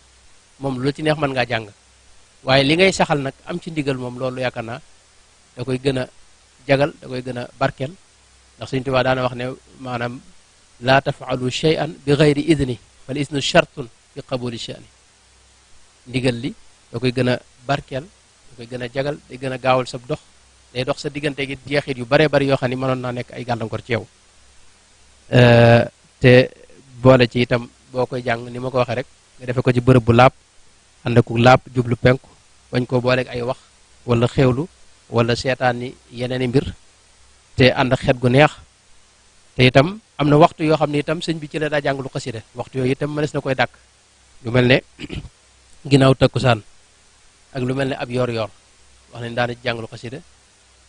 moom lu ci neex mën ngaa jàng waaye li ngay saxal nag am ci ndigal moom loolu yaakaar naa da koy gën a jagal da koy gën a barkeel ndax sëñ Tuubaa daana wax ne maanaam laa tafaalu shay'an bi gayri idni fal isnu shartun fi qabuli sha'ni ndigal li da koy gën a barkeel da koy gën a jagal day gën a gaawal sa dox day dox sa diggante gi jeexit yu baree bari yoo xam ni mënoon naa nekk ay gàllankoor ci yow te boole ci itam boo koy jàng ni ma ko waxee rek nga defe ko ci bërëb bu laab ànd ak laab jublu penku bañ koo booleeg ay wax wala xewlu wala seetaan ni yeneen i mbir te ànd ak xet gu neex te itam am na waxtu yoo xam ne itam sëñ bi ci la daa jàng lu xasida waxtu yooyu itam mënees na koy dàkk lu mel ne ginnaaw takkusaan ak lu mel ne ab yor-yor wax nañ daana jàng lu xasida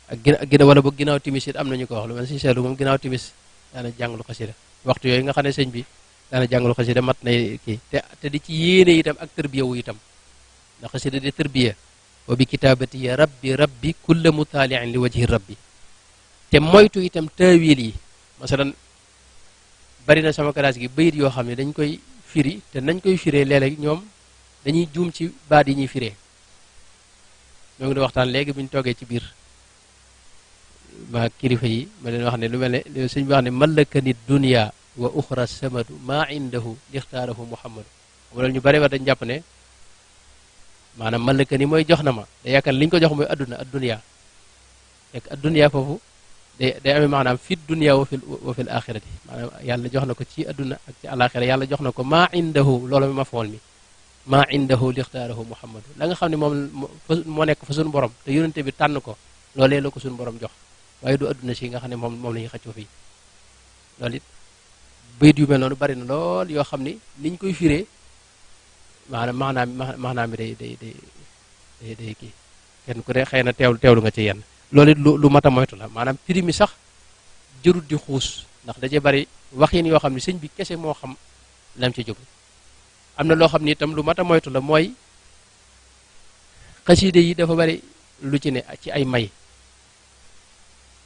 ak wala boog ginnaaw timis it am nañu ko wax lu mel ne sëñ Seelu moom ginnaaw timis daana jàng lu xasida waxtu yooyu nga xam ne sëñ bi daana jàng lu xasida mat na kii te di ci yéene itam ak tërbiya wu itam ndax xasida di tërbiya wa bi kitaabati ya rabbi kulla mutaaliin li wajhi rabbi te moytu itam taawil yi masalan bari na sama classe gi bayit yoo xam ne dañ koy firi te nañ koy firee léeg-léeg ñoom dañuy juum ci baat yi ñuy firee ñoo ngi di waxtaan léegi bu ñu toogee ci biir ma kilifa yi ma leen wax ne lu mel ne sëñ bi wax ne malakani dunya wa uxra samadu maa indahu lixtaarahu muhammadu wala ñu bari wax dañ jàpp ne maanaam malakani mooy jox na ma da yaakaar li ñu ko jox mooy adduna ad dunya fekk ad dunya foofu day amee maanaam fi dunya wa fil axirati maanaam yàlla jox na ko ci adduna ak ci alaxira yàlla jox na ko maa indahu loolu ma fool mi maa indahu lixtaarahu muhammadu la nga xam ne moom moo nekk fa suñu borom te yonente bi tànn ko loolee la ko suñu borom jox waaye du adduna si nga xam ne moom la ñuy xëccoo fii loolu it bayit yu mel noonu bari na lool yoo xam ni niñ koy firee maanaam bi day kii kenn ku ne xëy na teewlu nga ci yenn loolu it lu mat a moytu la maanaam firi mi sax jërut di xuus ndax dajee bari waxin yoo xam ne sëñ bi kese moo xam lam ci jóg am na loo xam ni itam lu mat a moytu la mooy xaside yi dafa bari lu ci ne ci ay may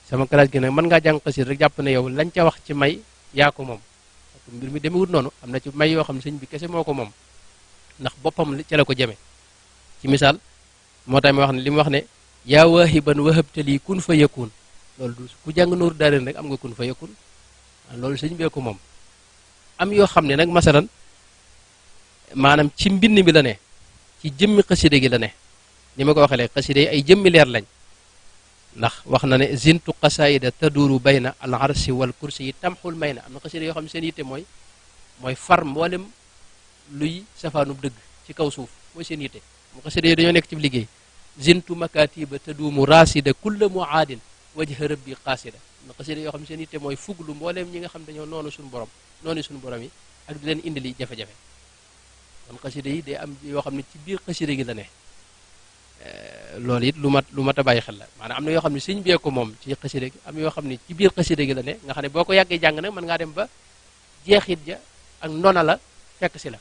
sama classe gi nag mën ngaa jàng xaside rek jàpp ne yow lañ ca wax ci may yaa ko moom mbir mi demewut noonu am na ci may yoo xam ne sëñ bi kese moo ko moom ndax boppam ci la ko jëme ci misaal moo tax ma wax ne li mu wax ne yaa waahiban wahabtali kun fa yakun loolu du ku jàng nooru daareen rek am nga kun fa yakun loolu sëñ bee ko moom am yoo xam ne nag masalan maanaam ci mbind mi la ne ci jëmmi xaside gi la ne ni ma ko waxee léegi xaside yi ay jëmmi leer lañ ndax wax na ne zintu qasaida taduru bayna al arsi wal kursi yi tamxul may na am na xaside yoo xam ne seen yitte mooy far mboolem luy safaanub dëgg ci kaw suuf mooy seen yitte mu xaside yi dañoo nekk ci liggéey zintu makatiba taduumu rasida kulla muaadin wajha rabbi qaasida am na xaside yoo xam ne seen yitte mooy fuglu mbooleem ñi nga xam dañoo noonu suñu borom yi ak di leen indi li jafe-jafe kon xaside yi day am yoo xam ne ci biir xaside gi la ne loolu it lu mat a bàyyi xel la maanaam am na yoo xam ne sëñ bee ko moom ci xasida gi am yoo xam ne ci biir xasida gi la ne nga xam ne boo ko yàggee jàng nag mën ngaa dem ba jeexit ja ak ndona la fekk si la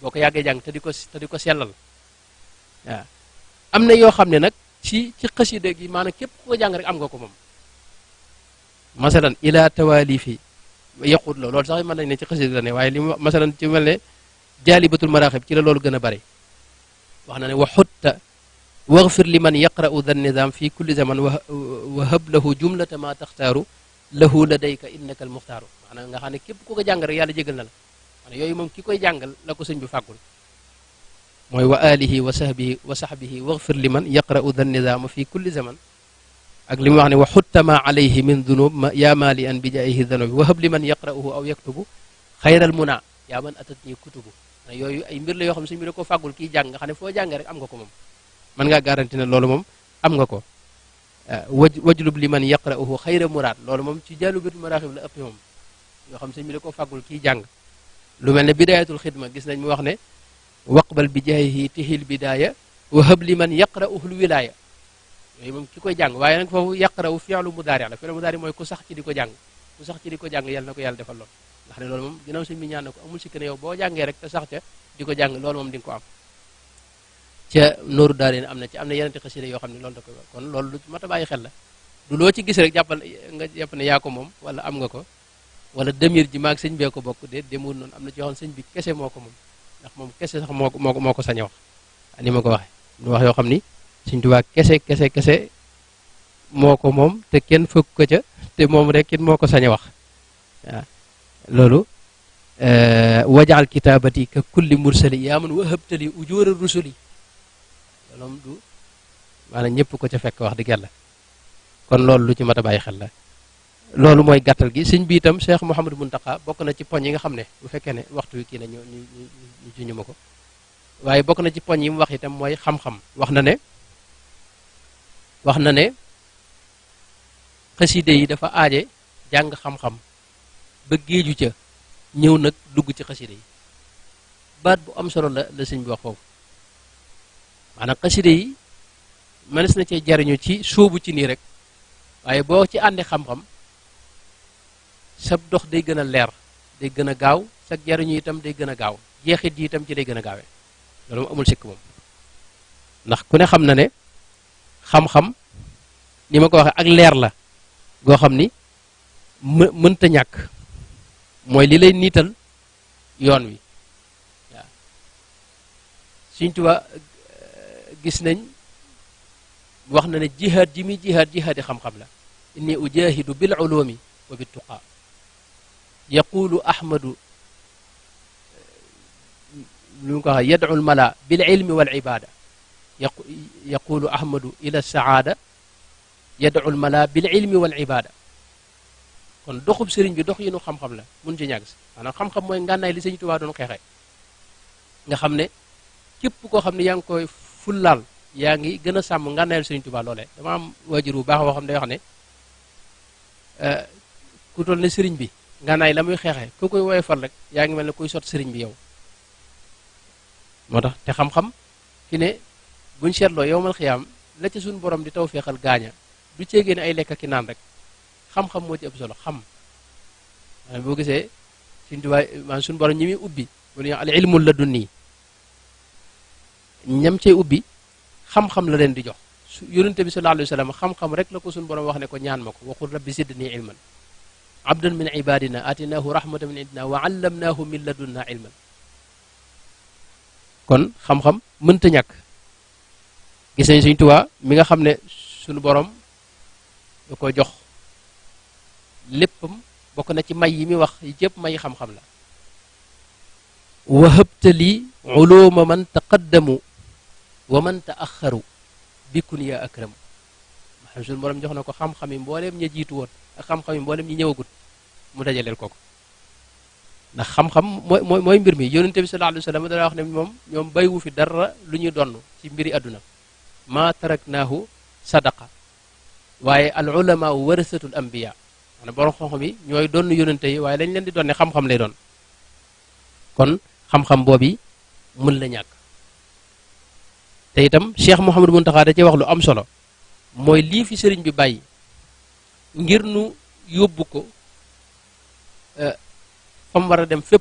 boo ko yàggee jàng te di ko sellal waaw am na yoo xam ne nag ci xasida gi maanaam képp ku ko jàng rek am nga ko moom masalan ila tawalifi yaqut la loolu sax mën nañ ne ci xasida la ne waaye li mu masalan ci mel ne jaalibatul maraaxib ci la loolu gën a bari wax na ne wa xutta waxfir li man yaqra'u dha nizam fi kulli zaman wa hab lahu jumlata ma taxtaaru lahu ladayka innaka al muxtaaru maanaam nga xam ne képp ku ko jàng rek yàlla jégal na la maanaam yooyu moom ki koy jàngal la ko sëñ bi fàggul mooy wa alihi wa sahbihi waxfir li man yaqra'u dha nizam fi kulli zaman ak li mu wax ne wa xutta ma alayhi min dunub yaa maali an bi jaayihi danubi wa hab li man yaqra'uhu aw yaktubu xayral muna yaa man atat ni kutubu yooyu ay mbir la yoo xam ne sëñ bi da koo fàggul kii jàng nga xam ne foo jàngee rek am nga ko moom mën ngaa garanti ne loolu moom am nga ko wajlub li man yaqra'uhu xayra muraad loolu moom ci jaalubatul maraaxib la ëpp moom yoo xam sëñ bi da koo fàggul kii jàng lu mel ne bidayatul xidma gis nañ mu wax ne waqbal bi jaayihi tihil bidaaya wa hab li man yaqra'uhu wilaaya yooyu moom ki koy jàng waaye nag foofu yaqra'u fi'lu mudaari la fi'lu mudaari mooy ku sax ci di ko jàng ku sax ci di ko jàng yàlla na ko yàlla defal lool ndax ne loolu moom ginnaaw sëñ bi ñaan na ko amul sikk ne yow boo jàngee rek te sax ca di ko jàng loolu moom di nga ko am ca nooru daareen am na yeneen xasida yoo xam ne loolu da koy wax kon loolu lu mat a bàyyi xel la du loo ci gis rek jàppal nga jàpp ne yaa ko moom wala am nga ko wala demir ji maag sëñ bee ko bokk de demul noonu am na ci yoo xam ne sëñ bi kese moo ko moom ndax moom kese sax moo ko sañ a wax ni ma ko waxee lu wax yoo xam ni Sëñ Tuubaa kese moo ko moom te kenn fëkk ko ca te moom rek kenn moo ko sañ a wax waaw loolu wajaal kitaabati ka kulli mursali yaa man wahabtali ujóora rusuli loolu moom du maanaam ñëpp ko ca fekk wax dëgg yàlla kon loolu lu ci mat a bàyyi xel la loolu mooy gàttal gi sëñ bi itam Cheikh Mouhamadou Mountakha bokk na ci poñ yi nga xam ne bu fekkee ne waxtu wi kii na ñu juñu ma ko waaye bokk na ci poñ yi mu wax itam mooy xam-xam wax na ne xaside yi dafa aaje jàng xam-xam ba géeju ca ñëw nag dugg ci xaside yi baat bu am solo la sëñ bi wax foofu maanaam xaside yi mënees na cee jariñu ci sóobu ci nii rek waaye boo ci àndee xam-xam sab dox day gën a leer day gën a gaaw sag jariñu itam day gën a gaaw jeexit yi itam ci day gën a gaawee loolu moom amul sikk moom ndax ku ne xam na ne xam-xam ni ma ko waxee ak leer la goo xam ni mënta ñàkk mooy li lay niital yoon wi waaw Sëñ Tuubaa gis nañ wax na ne jihaad ji muy jihaadi xam-xam la inni ujahidu bil ulumi wa bit tuqa yaqulu ahmadu lu mu ko waxee yad'u al mala bil ilmi wal ibada yaqulu ahmadu ila saada yad'u al mala bil ilmi wal ibada kon doxub sëriñ bi dox yi nu xam-xam la mun ci ñàgg si maanaam xam-xam mooy ngànnaay li Sëñ Tuubaa doon xeexee nga xam ne képp koo xam ne yaa ngi koy fullaal yaa ngi gën a sàmm ngànnaayal Sëñ Tuubaa loolee dama am waajur bu baax boo xam ne day wax ne ku toll ne sëriñ bi ngànnaay la muy xeexee ku koy woyofal rek yaa ngi mel ne kuy sot sëriñ bi yow moo tax te xam-xam fi ne buñ seetloo yow mal xiyaam la ca suñu borom di taw feexal gaaña du ceegee ne ay lekk ki naan rek xam-xam moo ci ëpp solo xam boo gisee Sëñ Tuubaa maanaam suñu borom ñi muy ubbi wala ñu al ilmul ladunni ñam cay ubbi xam-xam la leen di jox yonente bi sallallahu alayhi wa sallam xam-xam rek la ko suñu borom wax ne ko ñaan ma ko waqul rabbi zidni ilman abdan min ibadina atinaahu rahmatan min indina wa allamnaahu min ladunna ilman kon xam-xam mënta ñàkk gis nañ Sëñ Tuubaa mi nga xam ne suñu borom da ko jox léppam bokk na ci may yi muy wax yi jëpp may xam-xam la wahabtali uluma man taqaddamu wa man taaxaru bikun ya akramu ma xam suñu borom jox na ko xam-xam yi mbooleem ña jiitu woon ak xam-xam yi mbooleem ñi ñëwagut mu dajaleel ko ko ndax xam-xam mooy mbir mi yonente bi sallallahu alayhi wa sallam dana wax ne moom ñoom baywu fi dara lu ñuy donn ci mbiri àdduna ma taraknaahu sadaqa waaye al ulama warasatul anbiya maanaam borom xam-xam yi ñooy donn yonente yi waaye lañ leen di doon ne xam-xam lay doon kon xam-xam boobu mën la ñàkk te itam Cheikh Mouhamadou Mountakha da cee wax lu am solo mooy lii fi sëriñ bi bàyyi ngir nu yóbbu ko fa mu war a dem fépp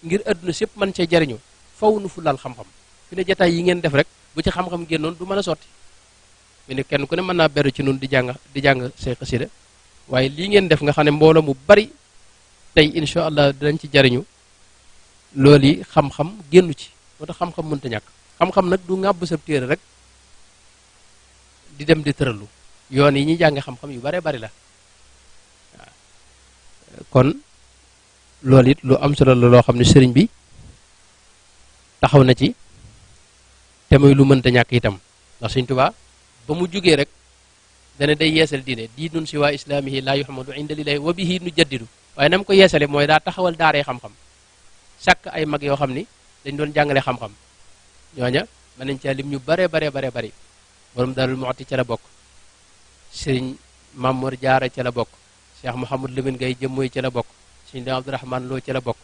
ngir àdduna sépp mën cee jariñu faw nu fu laal xam-xam fi ne jataay yi ngeen def rek bu ci xam-xam génnoon du mën a sotti fi ne kenn ku ne mën naa beru ci nun di jàng say xasida waaye lii ngeen def nga xam ne mbooloo mu bari tey incha allah dinañ ci jariñu loolu yi xam-xam génnu ci moo tax xam-xam mënta ñàkk xam-xam nag du ŋàbb sa téere rek di dem di tëralu yoon yi ñuy jànge xam-xam yu bare bari la waaw kon loolu it lu am solo la loo xam ne sëriñ bi taxaw na ci te muy lu mënta ñàkk itam ndax Sëriñ Tuubaa ba mu jógee rek dana day yeesal diine diinun si waa islaamihi laa yuhamadu inda lillahi wa bihi nu jaddidu waaye na mu ko yeesale mooy daa taxawal daaree xam-xam sàkk ay mag yoo xam ni dañ doon jàngale xam-xam ñooña mën nañ caa lim ñu bare bari borom Daarul Muxti ca la bokk sëriñ Mamour Jaara ca la bokk Cheikh Mouhamadou Lamine Gaye jëmmooy ca la bokk sëñ Dame Abdourahmane Lo ca la bokk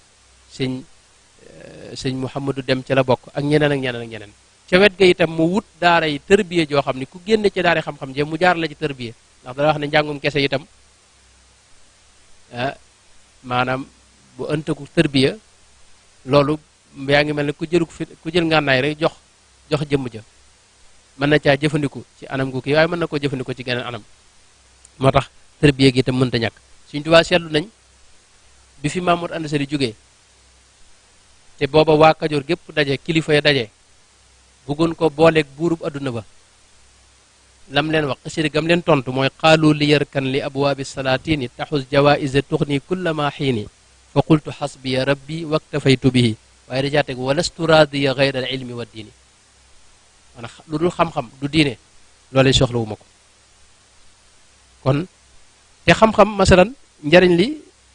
sëñ Mouhamadou Dem ca la bokk ak ñeneen ca wet ga itam mu wut daara yi tërbiye joo xam ni ku génne ci daara xam-xam je mu jaar la ci tërbiye ndax dana wax ne njàngum kese itam maanaam bu ëntaku tërbiye loolu yaa ngi mel ne ku jël ngànnaay rek jox jëmm ja mën na caa jëfandiku ci anam gu kii waaye mën na koo jëfandiku ci geneen anam moo tax tërbiye gi itam mënta ñàkk Sëriñ Tuubaa seetlu nañ bi fi Mamour Anta Sali jógee te booba waa Kajoor gépp daje kilifa ya daje bëggoon ko booleeg buurub adduna ba lam leen wax xasida gam leen tontu mooy qaalu li yarkan li abwaabi salaatini taxus jawaïsa tuxni kulla ma xiini fa qultu xasbiya rabbi waktafaytu bihi waaye dajaa teg walastu raadiya gayra al ilmi wa diini maanaam lu dul xam-xam du diine loolee soxlawu ma ko kon te xam-xam masalan njariñ li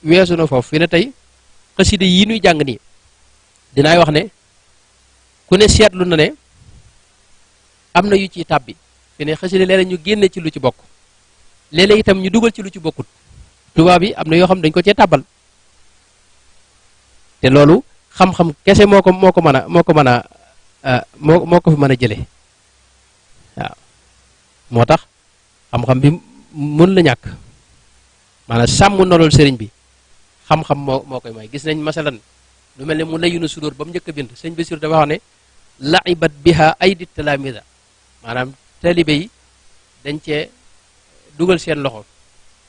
weesu na foofu fi ne tey xasida yi nuy jàng nii dinaay wax ne ku ne seetlu na ne am na yu ciy tàbbi fi ne xasida léeg-léeg ñu génne ci lu ci bokk léeg-léeg itam ñu dugal ci lu ci bokkut tubaab yi am na yoo xam dañu ko cee tàbbal te loolu xam-xam kese moo ko mën a moo ko fi mën a jële waaw moo tax xam-xam bi mën la ñàkk maanaam sàmm na loolu sëriñ bi xam-xam moo koy may gis nañ masalan lu mel ne mu layinu sudóor ba mu njëkk a bind sëñ Basiru dafa wax ne laibat biha aydi talamida maanaam taalibe yi dañ cee dugal seen loxo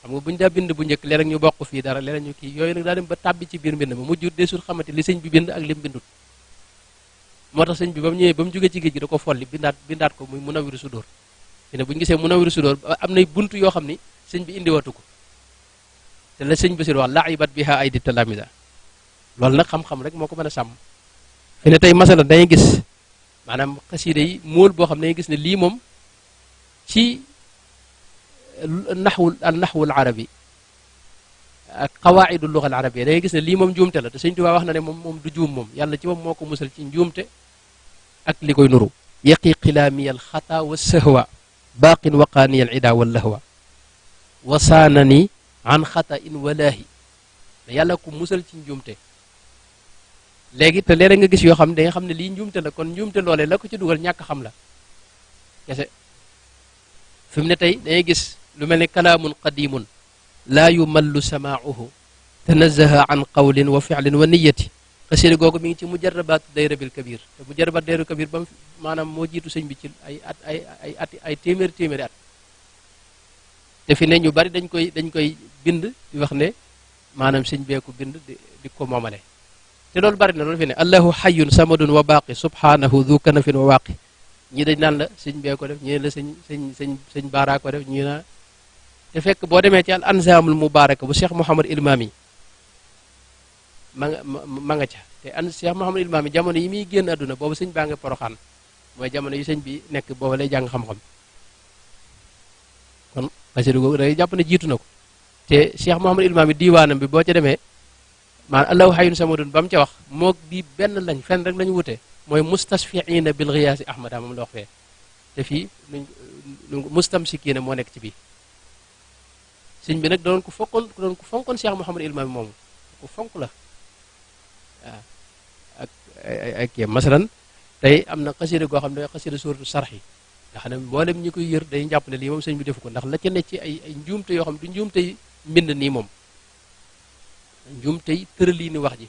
xam nga bu ñu daa bind bu njëkk léeg-léeg ñu bokk fii dara léeg-léeg ñu kii yooyu nag daa dem ba tàbbi ci biir mbind ma mujj desul xamante li sëñ bi bind ak lim bindut moo tax sëñ bi ba mu ñëwee ba mu jógee ci géej gi da ko folli bindaat ko muy Munawwiru Sudóor te ne bu ñu gisee Munawwiru Sudóor am nay buntu yoo xam ni sëñ bi indiwatu ko te la sëñ Basiru wax laibat biha aydi talamida loolu nag xam-xam rek moo ko mën a sàmm fi ne tey masala dañuy gis maanaam xasiida yi móol boo xam ne dañuy gis ne lii moom ci naxwul arabi ak qawaidu luga al arabia da ngay gis ne lii moom njuumte la te Sëñ Tuubaa wax na ne moom du juum moom yàlla ci moom moo ko musal ci njuumte ak li koy nuru yaqi qilaamiya al xata wa sahwa baaqin waqaaniya al ida wal lahwa wa saanani an xata in walaahi da yàlla ko musal ci njuumte léegi te léeg nga gis yoo xam ne da nga xam ne lii njuumte la kon njuumte loolee la ko ci dugal ñàkk xam la kese fi mu ne tey dangay gis lu mel ne kalaamun qadimun laa yumallu samaauhu tanazaha an qawlin wa filin wa niyati xasida googu mi ngi ci mujarrabaatu dayra bil kabir te mujarrabaat dayra kabir ba maanaam moo jiitu sëñ bi ci ay téeméeri at te fi ne ñu bari dañ koy bind di wax ne maanaam sëñ bee ko bind di ko moomale te loolu bari na loolu fi ne allahu xayun samadun wa baaqi subhanahu du kanafin wa waaqi ñii dañ naan la sëñ bee ko def ñii la sëñ baaraa ko def ñii naa te fekk boo demee ci al ansaamul mubaaraka bu Cheikh Mouhamad Ilmaami ma nga ca te Cheikh Mouhamad Ilmaami jamono yi muy génn àdduna boobu sëñ baa nga poroxaan mooy jamono yi sëñ bi nekk booba lay jàng xam-xam kon xasida googu day jàpp ne jiitu na ko te Cheikh Mouhamad Ilmaami diiwaanam bi boo ca demee maanaam allahu xayun samadun ba mu ca wax moog bii benn lañ fenn rek lañu wute mooy mustasfiina bil giyaasi ahmada moom la wax fee te fii mustamsikiina moo nekk ci bii sëñ bi nag doon ko fonkoon Cheikh Mouhamad Ilmaami moomu ku fonk la waaw ak kii masalan tey am na xasida goo xam ne xasida suuratu sarxi nga xam ne mboolem ñi koy yër day jàpp ne lii moom sëñ bi defu ko ndax la ca ne ci ay njuumte yoo xam ne du njuumte yi mbind nii moom njuumte yi tëralii ni wax ji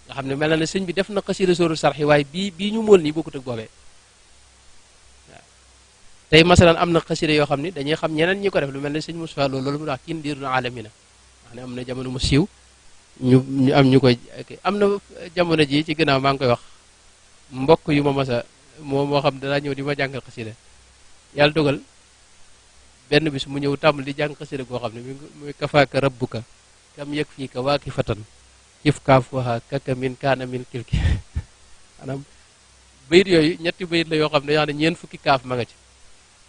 nga xam ne mel na ne sëñ bi def na xasida suuratu sarxi waaye bii ñu mool nii bokkut ak boobee waaw tey masalan am na xasida yoo xam ne dañuy xam ñeneen ñi ko def lu mel ne sëñ Moussa loolu mu wax kiin diirul alamina nga xam ne am na jamono mu siiw ñu am ñu koy am na jamono ji ci ginnaaw maa ngi koy wax mbokk yu ma masa moo xam danaa ñëw di ma jàngal xasida yàlla dogal benn bis mu ñëw tàmbal di jàng xasida goo xam ne muy kafaaka rabbuka kam yëg fii ka waaki fatan kif kaafuha kaka min kaana min kilki maanaam bayit yooyu ñetti bayit la yoo xam ne yoo xam ne ñeent fukki kaaf ma nga ci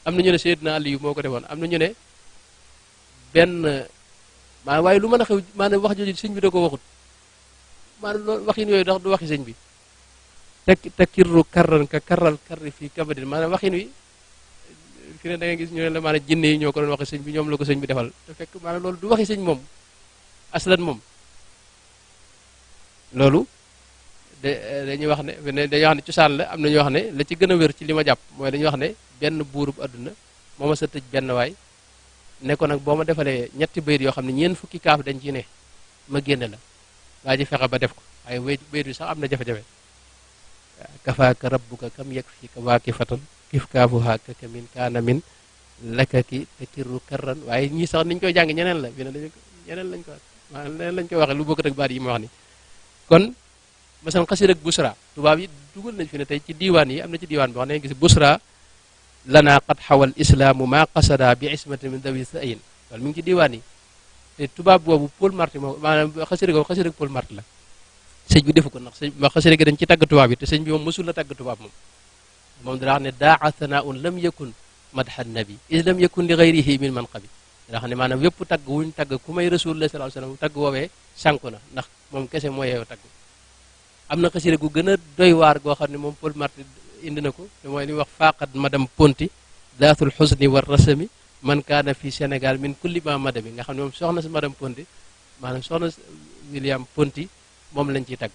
am na ñu ne Seydina Aliyu moo ko defoon am na ñu ne benn maanaam waaye lu mën a xew maanaam wax jooju sëñ bi da ko waxut maanaam loolu waxin yooyu ndax du waxi sëñ bi takirru karran ka karral karri fii kabadin maanaam waxin wi fi ne da nga gis ñu ne la maanaam jinne yi ñoo ko doon waxi sëñ bi ñoom la ko sëñ bi defal te fekk maanaam loolu du waxi sëñ moom aslan moom loolu dañuy wax ne dañuy wax ne cosaan la am na ñoo wax ne la ci gën a wér ci li ma jàpp mooy dañuy wax ne benn buurub adduna moo ma sa tëj benn waay ne ko nag boo ma defalee ñetti bayit yoo xam ne ñeent fukki kaaf dañ ci ne ma génne la waa ji fexe ba def ko waaye bayit bi sax am na jafe-jafe kafaaka rabbuka kam yeg fii ka waaki fatan kif kaafuha kaka min kaana min lakaki takirru karran waaye ñii sax niñ koy jàng ñeneen la bi ne ñeneen lañ ko maanaam leneen lañ koy waxee lu bokk ak baat yi ma wax ni kon masalan xasida ak busra tubaab yi dugal nañ fi ne tey ci diiwaan yi am na ci diiwaan boo xam ne gis busra lana qad xawal islaamu ma qasada bi ismati min dawi sayin loolu mi ngi ci diiwaan yi te tubaab boobu Paul Marty moo maanaam xasida googu xasida ak Paul Marty la sëñ bi defu ko ndax sëñ xasida gi dañ ci tàgg tubaab yi te sëñ bi moom mësul la tàgg tubaab moom dara wax ne daa thanaun lam yakun madha nabi is lam yakun li gayrihi min manqabi daa xam ne maanaam wépp tagg wuñ tagg ku may rasulullah sallallahu alayhi wasallam tagg woowee sànku na ndax moom kese moo yeeyoo tagg am na xasida gu gën a doy waar goo xam ne moom Paul Marty indi na ko te mooy li wax faqat madame Ponti daatul xusni war rasami man kaana fi Sénégal min kulli ma madami nga xam ne moom soxna si madame Ponti maanaam soxna William Ponti moom lañ ciy tagg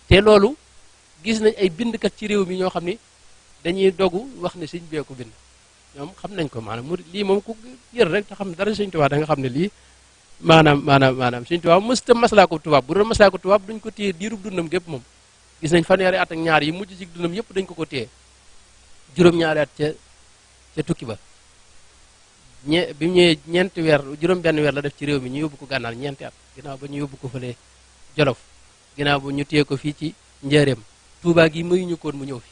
te loolu gis nañ ay bindkat ci réew mi ñoo xam ni dañuy dogu wax ne sëñ bee ko bind ñoom xam nañ ko maanaam mu lii moom ku yër rek te xam dara sëñ Tuubaa da nga xam ne lii maanaam sëñ Tuubaa mësta maslaa ko tubaab bu doon maslaa ko tubaab duñ ko téye diirub dundam gépp moom gis nañ fanweeri at ak ñaar yi mujj ci dundam yëpp dañ ko téye juróom-ñaari at ca tukki ba bi mu ñëwee ñeenti weer juróom-benn weer la def ci réew mi ñu yóbbu ko gànnaar ñeenti at ginnaaw ba ñu yóbbu ko fële Jolof ginnaaw ba ñu téye ko fii ci njaareem Tuubaa gi mayuñu koon mu ñëw fi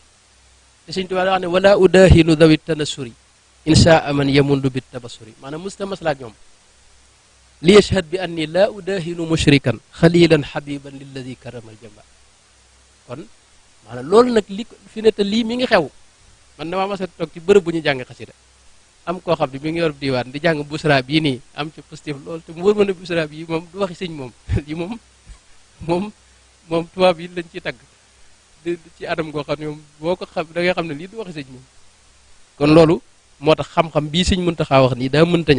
te sëñ Tuubaa daa wax ne wala udahinu dawit tanasuri insha man yamundu bit tabassuri maanaam musta maslaak ñoom li yashhad bi anni la udahinu mushrikan xalilan habiban lilladi karamal jamba kon maanaam loolu nag li fi ne te lii mi ngi xew man damaa mas a toog ci bërëb bu ñu jàng xasida am koo xam ne mi ngi yor diiwaan di jàng busra bii nii am ci positif loolu te mu wër ma ne busra bii moom du waxi sëñ moom lii moom tubaab yi lañ ciy tagg ci adam goo xam ne moom boo ko xam da ngay xam ne lii du waxi sëñ moom kon loolu moo tax xam-xam bii sëñ Muntaxa wax nii daa mënta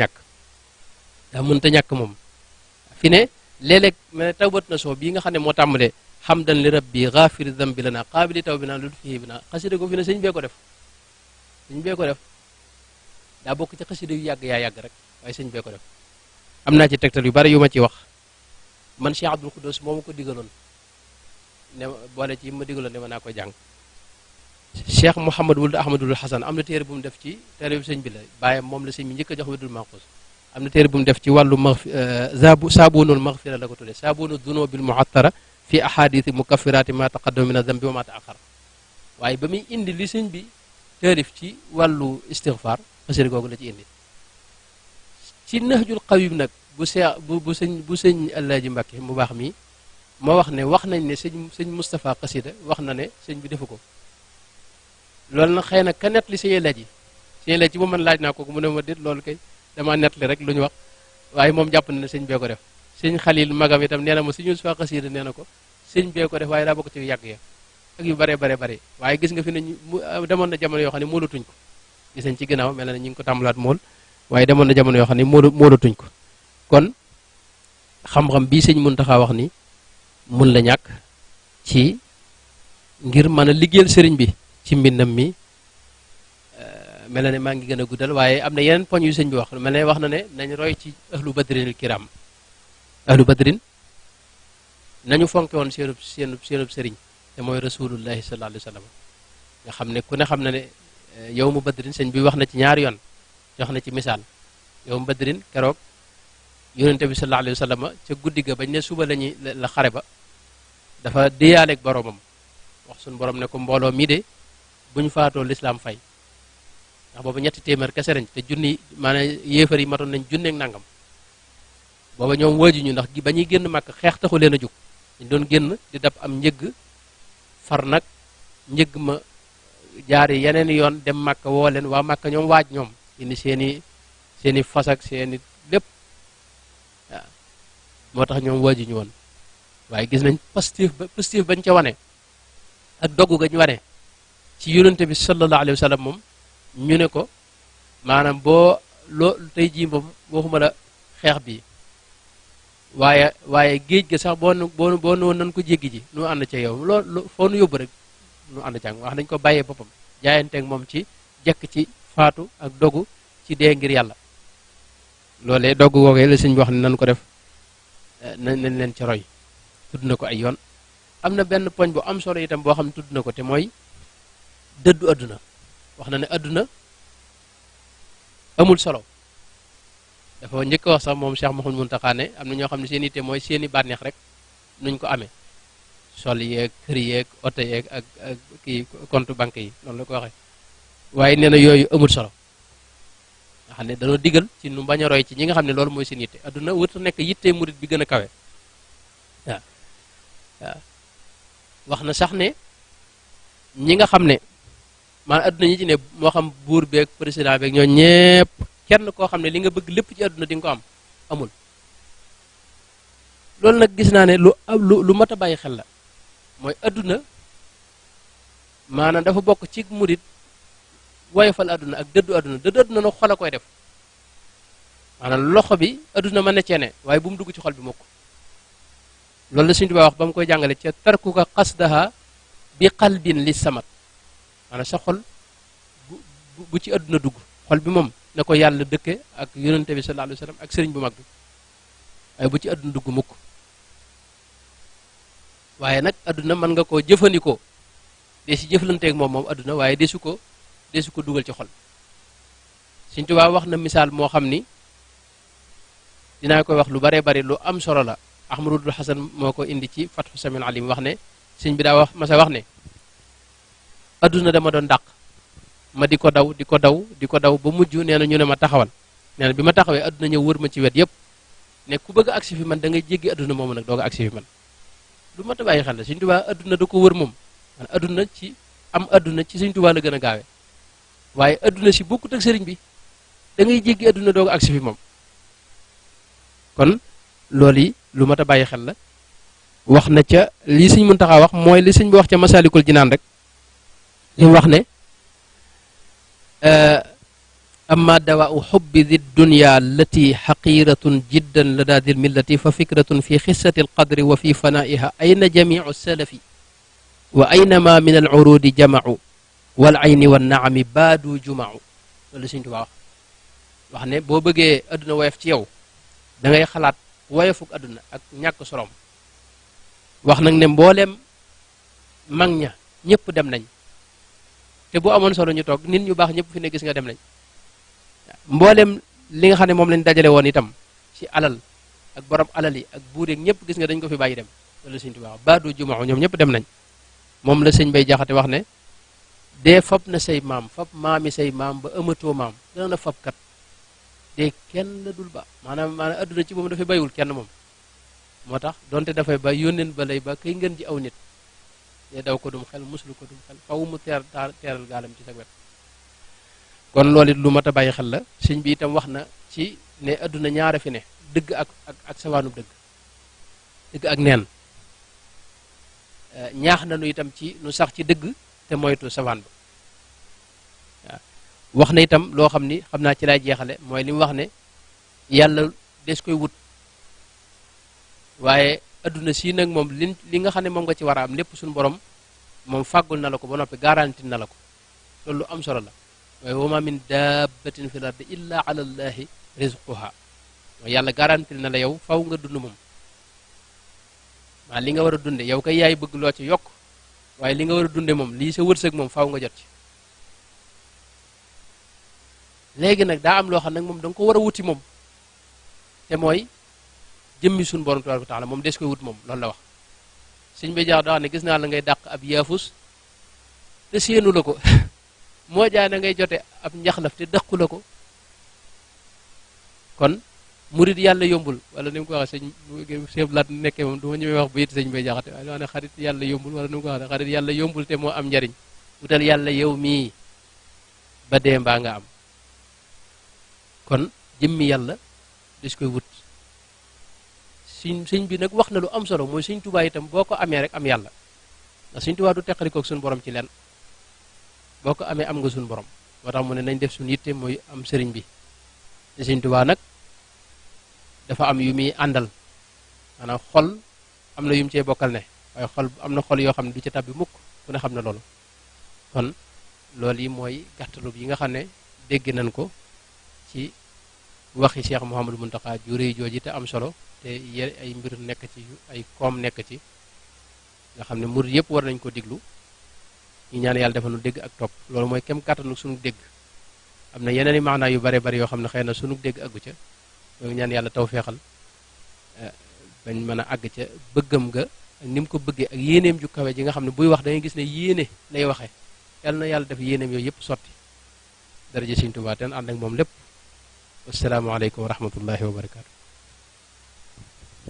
ñàkk moom fi ne léeg-léeg ma ne tawbat na soo bii nga xam ne moo tàmbalee hamdan li rabbi ghafiri dhanbi lana qaabili taw bi naa lu fihi bi naa xasida ko fi ne sëñ bee ko def daa bokk ci xasida yu yàgg yaa yàgg rek waaye sëñ bee ko def am naa ci tegtal yu bari yu ma ci wax man Cheikh Abdul Xudoos moo ma ko digaloon ne boole ci ma digaloon ne ma naa koy jàng Cheikh Mouhamad wuld Ahmadul Hasan am na téere bu mu def ci téere bi sëñ bi la bàyyam moom la sëñ bi njëkk a jox wedul maxuus am na téere bu mu def ci wàllu saabunul maxfira la ko tuddee saabunu dunubil muattara fi ahadithi mukaffirati ma taqaddama min adambi wa ma taaxar waaye ba muy indi li sëñ bi taalif ci wàllu istighfar xasida googu la ci indi ci Nahjul Qawim nag bu sëñ Alaaji Mbàkke mu baax mi moo wax ne wax nañ ne sëñ Moustapha xasida wax na ne sëñ bi defu ko loolu nag xëy na ka net li sëñ Alaaji ba man laaj naa ko mu ne ma déet loolu kay dama net li rek lu ñu wax waaye moom jàpp na ne sëñ bee ko def sëñ Xalil magam itam nee na ma sëñ Moustapha xasida nee na ko sëñ bee ko def waaye daa bokk ci yàgg ya ak yu bare waaye gis nga fi ne demoon na jamono yoo xam ne moolatuñ ko gis nañ ci ginnaaw mel na ne ñu ngi ko tàmbalaat mool waaye demoon na jamono yoo xam ne moolatuñ ko kon xam-xam bii sëñ Muntaxa wax ni mun la ñàkk ci ngir mën a liggéeyal sëriñ bi ci mbindam mi. mel na ne maa ngi gën a guddal waaye am na yeneen poñ yu sëñ bi wax mel ne wax na ne nañ roy ci ahlu badrinil kiram ahlu badrin nañu fonke woon seenub sëriñ te mooy rasulullahi sallallahu alayhi wa sallam nga xam ne ku ne xam na ne yow mu badrin sëñ bi wax na ci ñaari yoon jox na ci misaal yow mu badrin keroog yonente bi sallallahu alayhi wa sallam ca guddi ga bañ ne suba lañuy la xare ba dafa déyaaleeg boromam wax suñu borom ne ko mbooloo mii de buñ faatoo lislaam fay ndax booba ñetti téeméer kese lañ te junni maanaam yéefar yi matoon nañ junneeg nangam booba ñoom woojuñu ndax ba ñuy génn màkk xeex taxu leen a jóg dañ doon génn di dab am njëgg far nag njëgg ma jaari yeneen yoon dem màkk woo leen waa màkk ñoom waaj ñoom indi seeni fas ak seeni lépp waaw moo tax ñoom woojuñu woon waaye gis nañ positif bañ ca wane ak dogg gañ wane ci yonente bi sallallahu alayhi wa sallam moom ñu ne ko maanaam loo tey jii moom waxuma la xeex bi waaye géej ga sax boo woon nañ ko jéggi ji nu ànd ca yow loolu foo nu yóbbu rek nu ànd ca wax nañ ko bàyyee boppam jaayanteeg moom ci jekk ci faatu ak dogu ci dee ngir yàlla loolee dogg googee la sëñ bi wax ne nañ ko def nañ leen ca roy tudd na ko ay yoon am na benn poñ bu am solo itam boo xam ne tudd na ko te mooy dëddu adduna wax na ne adduna amul solo dafa njëkk wax sax moom Cheikh Mouhamadou Mountakha ne am na ñoo xam ne seen yitte mooy seeni bànneex rek nuñ ko amee sol yeeg kër yeeg oto yeeg ak kii compte banque yi noonu la ko waxee waaye nee na yooyu amul solo nga xam ne danoo digal ci nu bañ a roy ci ñi nga xam ne loolu mooy seen yitte adduna wërta nekk yitte murit bi gën a kawe waaw waaw wax na sax ne ñi nga xam ne maanaam adduna ñi ci ne moo xam buur beeg président beeg ñoo ñépp kenn koo xam ne li nga bëgg lépp ci adduna di nga ko am amul loolu nag gis naa ne lu mat a bàyyi xel la mooy adduna maanaam dafa bokk ci murit woyofal adduna ak dëddu adduna nag xol a koy def maanaam loxo bi adduna mën na cee ne waaye bu mu dugg ci xol bi mukk loolu la Sëñ Tuubaa wax ba mu koy jàngale ca tarkuka qasdaha bi qalbin li samat maanaam sa xol bu ci adduna dugg xol bi moom na ko yàlla dëkke ak yonente bi sallallahu alayhi wa sallam ak sëriñ bu mag bi waaye bu ci adduna dugg mukk waaye nag adduna mën nga koo jëfandikoo dee si jëflanteeg moom adduna waaye desu ko dugal ci xol Sëñ Tuubaa wax na misaal moo xam ni dinaa koy wax lu baree bari lu am solo la Ahmadul Hasan moo ko indi ci Fathu Samil Alim wax ne sëñ bi daa wax masa wax ne adduna dama doon dàq ma di ko daw ba mujj nee na ñu ne ma taxawal nee na bi ma taxawee adduna ñëw wër ma ci wet yëpp ne ku bëgg a agsi fi man da ngay jéggi adduna moomu nag doog a agsi fi man lu mat a bàyyi xel la Sëñ Tuubaa adduna da ko wër moom man adduna ci Sëñ Tuubaa la gën a gaawee waaye adduna si bokkut ak sëriñ bi da ngay jéggi adduna doog a agsi fi moom kon loolu yi lu mat a bàyyi xel la wax na ca lii Sëñ Muntaxa wax mooy li sëñ bi wax ca Masaalikul Jinaan rek li mu wax ne amma dawaau xubbi di dunya allati xaqiratun jiddan lada dil millati fa fikratun fi xissati alqadri wa fi fanaiha ayna jamiu salafi wa aynama min alurudi jamau wal ayni wa naami baadu jumau loolu Sëñ Tuubaa wax ne boo bëggee adduna woyof ci yow da ngay xalaat woyofuk adduna ak ñàkk solom wax nag ne mbooleem mag ña ñëpp dem nañ te bu amoon solo ñu toog nit ñu baax ñëpp fi ne gis nga dem nañ mboolem li nga xam ne moom lañ dajale woon itam ci alal ak borom alal yi ak buur yeeg ñëpp gis nga dañ ko fi bàyyi dem loolu Sëñ Tuubaa baadu jumaa ñoom ñëpp dem nañ moom la sëñ Bay Jaxate wax ne dee fab na say maam fab maami say maam ba ëmatoo maam dana na fab kat dee kenn la dul ba maanaam adduna ci moom dafay bayiwul kenn moom moo tax donte dafay ba yónneen ba lay ba kay ngeen ji aw nit te daw ko dum xel muslu ko dum xel faw mu teeral gaalam ci sa wet kon loolu it lu mat a bàyyi xel la sëñ bi itam wax na ci ne adduna ñaara fi ne dëgg ak sawaanub dëgg ak neen ñaax na nu itam ci nu sax ci dëgg te moytu sawaan ba waaw wax na itam loo xam ni xam naa ci lay jeexale mooy li mu wax ne yàlla des koy wut waaye adduna sii nag moom li nga xam ne moom nga ci war a am lépp suñu borom moom fàggul na la ko ba noppi garanti na la ko loolu lu am solo la waaye wa ma min dabbatin fil ardi illa ala allahi rizquha mooy yàlla garanti na la yow faw nga dund moom maa li nga war a dunde yow kay yaay bëgg loo ci yokk waaye li nga war a dunde moom lii sa wërsëg moom faw nga jot ci léegi nag daa am loo xam nag moom da nga ko war a wuti moom te mooy jëmmi suñu borom tabaaraka wa taala moom des koy wut moom loolu la wax sëñ bi jaax da wax ne gis naa la ngay dàq ab yaafus te séenu la ko moo jaay na ngay jote ab njaxlaf te dëqu la ko kon murid yàlla yombul wala ni mu ko waxee sëñ laat nekkee moom du ma ñëwee wax bu it sëñ bay jaxate waaye wax ne xarit yàlla yombul wala ni mu ko waxee xarit yàlla yombul te moo am njariñ wutal yàlla yow mii ba dee mbaa nga am kon jëmmi yàlla des koy wut sëñ bi nag wax na lu am solo mooy sëñ Tuubaa itam boo ko amee rek am yàlla ndax sëñ Tuubaa du teqalikoog suñu borom ci leen boo ko amee am nga suñu borom moo tax mu ne nañ def suñu yitte mooy am sëriñ bi te sëñ Tuubaa nag dafa am yu muy àndal maanaam xol am na yu mu cee bokkal ne waaye xol am na xol yoo xam ne du ca tabbi mukk ku ne xam ne loolu kon loolu yi mooy gàttalu yi nga xam ne dégg nañ ko ci waxi Cheikh Mouhamadou Mountakha ju rëy jooji te am solo te ay mbir nekk ci ay koom nekk ci nga xam ne murid yëpp war nañ ko diglu ñu ñaan yàlla defal nu dégg ak topp loolu mooy kem kàttanu sunu dégg am na yeneen i maanaa yu bare bari yoo xam ne xëy na sunu dégg àggu ca ñoo ñaan yàlla taw feexal bañ mën a àgg ca bëggam ga ak ni mu ko bëggee ak yéeneem ju kawe ji nga xam ne buy wax da ngay gis ne yéene lay waxee yàlla na yàlla def yéeneem yooyu yëpp sotti daraja Sëñ Tuubaa ten ànd ak moom lépp wassalaamu aleykum wa rahmatullahi wa barakaatu